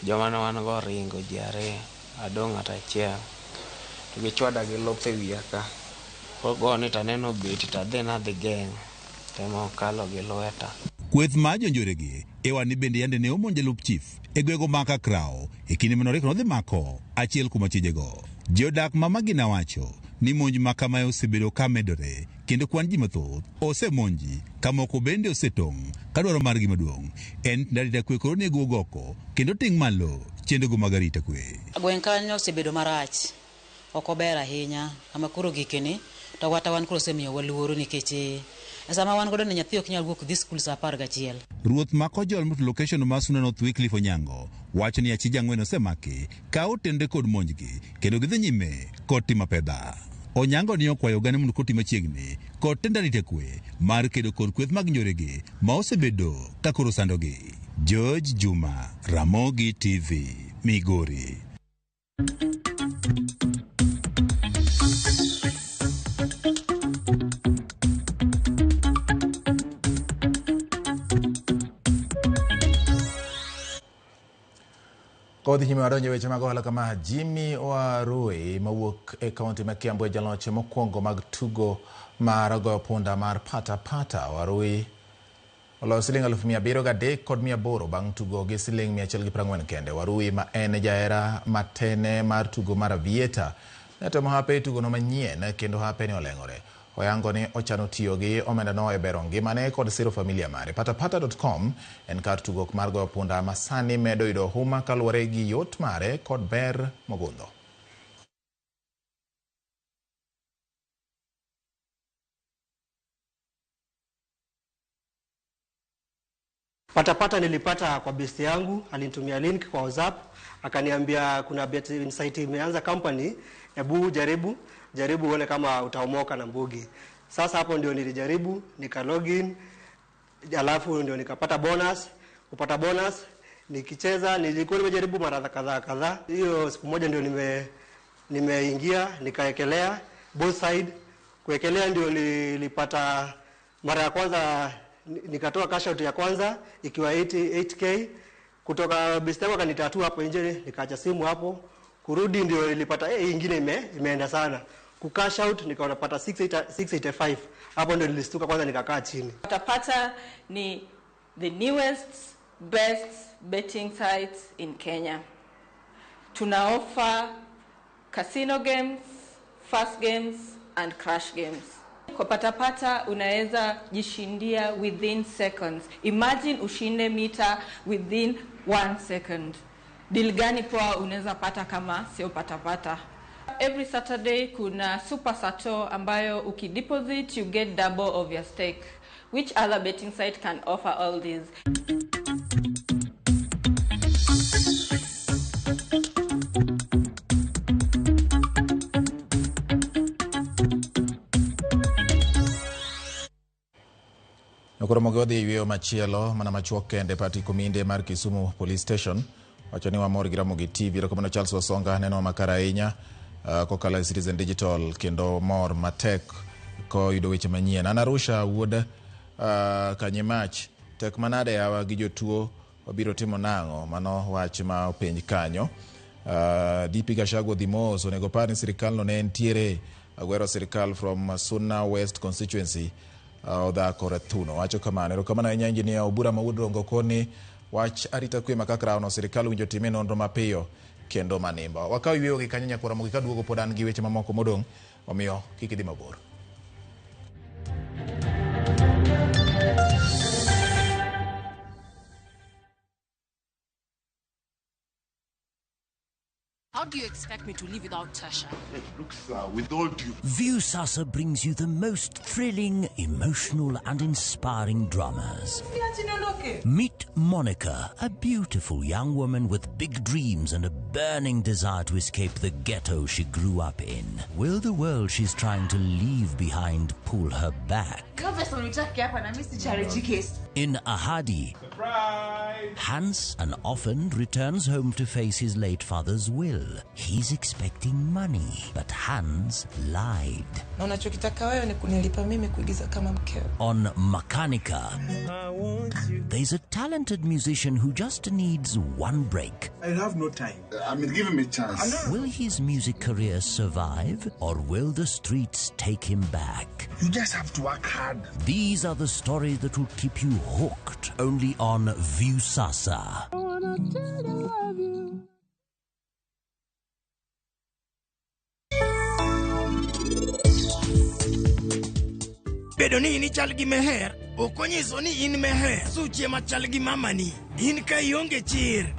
Joma ne wan go ringo ji ariyo, adong' ng'at achiel. To gichwada gi luth e wiya ka. Kogone to aneno beti to adhi nadhi geng'o. Tema okalo gi lweta. Kweth mar jonjoregi iwacho ni bende yande ne omonjo jalup chief e gwego ma Kakrao e kinde mane oriko nodhi mako achiel kuom achijego. Jodak ma Magina wacho ni monj ma kamae osebedo ka medore kendo kwan ji mathoth osemonji ka moko bende osetong' ka dwaro margi maduong' en ni arita kwe koro onego wuog oko kendo ting' malo chenrogo mag arita kwe. Gweng' kanyo osebedo marach, ok ober ahinya kama koro gikeni to wata wan koro osemiyo waluoro nikech sama wan godo ni nyathi ok nyal wuok dhi skul sa 11. Ruoth ma Kojol Mut location ma Suna North Wycliffe Onyango wacho ni achije 4 osemaki ka otenre kod monjgi kendo gidhi nyime kod timo apedha. Onyango ni okwayo oganda mondo koti machiegni kod tend arita kwe mar kedo kod kweth mag njoregi ma osebedo ka koro sandogi. George Juma, Ramogi TV, Migori. Kodhi nyime wadonjo e weche mag ohala kama Jimmy Warui mawuok e kaunti ma Kiambu e jaloch mokwongo mag tugo mar goyo punda mar pata pata. Warui oloyo siling 703,800 bang' tugo gi siling 140 kende. Warui ma en jahera matene mar tugo mar Aviator ne temo hape e tugono manyien kendo hape ne oleng'ore. Oyango ni ochano tiyo gi omendano e bero ngimane kod siro familia mare. Patapata.com en kar tugo mar goyo punda ma sani medo yudo huma kaluwore gi yot mare kod ber mogundho. Patapata nilipata kwa besti yangu, alinitumia link kwa WhatsApp, akaniambia kuna bet insight imeanza company, hebu jaribu, jaribu uone kama utaomoka na mbugi. Sasa hapo ndio nilijaribu, nika login, alafu ndio nikapata bonus, kupata bonus, nikicheza, nilikuwa nimejaribu mara kadhaa kadhaa. Hiyo siku moja ndio nimeingia, nikaekelea both side, kuekelea ndio nilipata mara ya kwanza nikatoa cash out ya kwanza ikiwa 88k kutoka best yangu akanitatua hapo nje, nikaacha simu hapo. Kurudi ndio nilipata ingine imeenda sana. Ku cash out nikaona pata 685. Hapo ndio nilistuka kwanza, nikakaa chini. Patapata ni the newest best betting sites in Kenya. Tuna offer casino games, fast games and crash games. Kwa Patapata unaweza jishindia within seconds. Imagine ushinde mita within 1 second. Deal gani poa unaweza pata kama sio Patapata? Every Saturday kuna Super Sato ambayo ukideposit you get double of your stake. Which other betting site can offer all these? Koro mogo wadhi e yweyo machielo mana machuok kende. Patrick Ominde mar Kisumu Police Station wacho ni wamor gi Ramogi TV. Erokamano Charles Wasonga neno makare ahinya kokalo e Citizen Digital kendo mor matek koyudo weche manyien. An Arusha wuod Kanyimach, tek manade yawa gi jotuo wabiro timo nang'o? Mano wach ma openj kanyo. DP Gachagua dhi mos, onego par ni sirikal no ne ntiere Agwero sirikal from Suna West constituency odhako Rathuno wacho kamano. Erokamano ahinya Engineer Obura ma wuod Rongo koni wach arita kwe ma kaka rawno sirikal winjo time nonro mapiyo kendo manimba. Wakaw yweyo gi kanyo nyakwara Ramogi kaduogo pod an gi weche mamoko modong', omiyo kik idhi mabor. How do you expect me to live without Tasha? Look, sir, with all due... Viusasa brings you the most thrilling, emotional and inspiring dramas. Meet Monica, a beautiful young woman with big dreams and a burning desire to escape the ghetto she grew up in. Will the world she's trying to leave behind pull her back? In Ahadi, Hans, an orphan, returns home to face his late father's will. He's expecting money, but Hans lied. Na unachokitaka wewe ni kunilipa mimi kuigiza kama mkeo. On Makanika, there's a talented musician who just needs one break. I have no time. I mean, give him a chance. Will his music career survive, or will the streets take him back? You just have to work hard. These are the stories that will keep you hooked only on Viusasa. Bedo ni in ichal gi Meher, ok onyiso ni in Meher. Suche machal gi mamani, in ka ionge chir.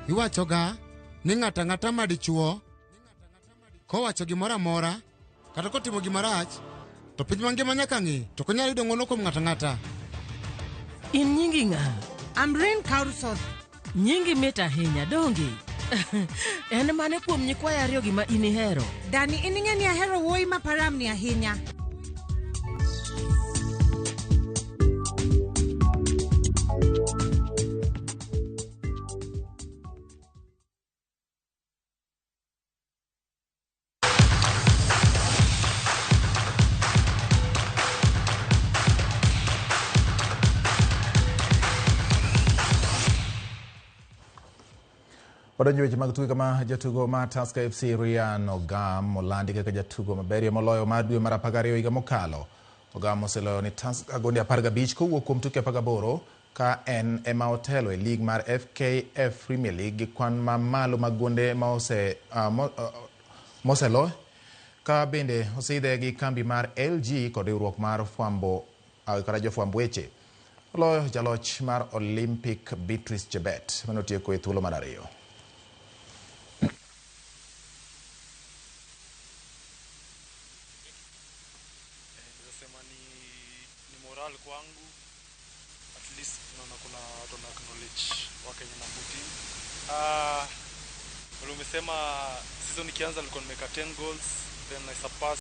Iwachoga ni ng'ato ang'ata ma dichuo kowacho gimoro amora kata kotimo gima rach to piny mangima nyaka ng'e to ok onyal yudo ng'wono kuom ng'ato ang'ata. In nyingi ng'a? Amrin Kaursoth. Nyingi mit ahinya, donge? En mane kuom nyikwaya ariyo gima in ihero? Dani, in ing'e ni ahero wuoyi ma paramni ahinya. Wadonjo weche mag tuke kama jatugo mar Tusker FC Ryan Ogam olandi kaka jatugo maberie moloyo mar dwe mar 12 higa mokalo. Ogam oseloyo ni Tusker gonde 15 kowuok kuom tuke 18 ka en ema otelo e lig mar FKF Premier League gi kwan mamalo mag gonde ma moselo ka bende oseidhe gi kambi mar LG kod riwruok mar fwambo kata jofwamb weche. Oloyo jaloch mar Olympic Beatrice Chebet manotieko e thuolo mar 2. Moral kwangu, at least naona kuna watu wana acknowledge Wakenya na 14. Vile umesema, season ikianza nilikuwa nimeweka 10 goals, then I surpassed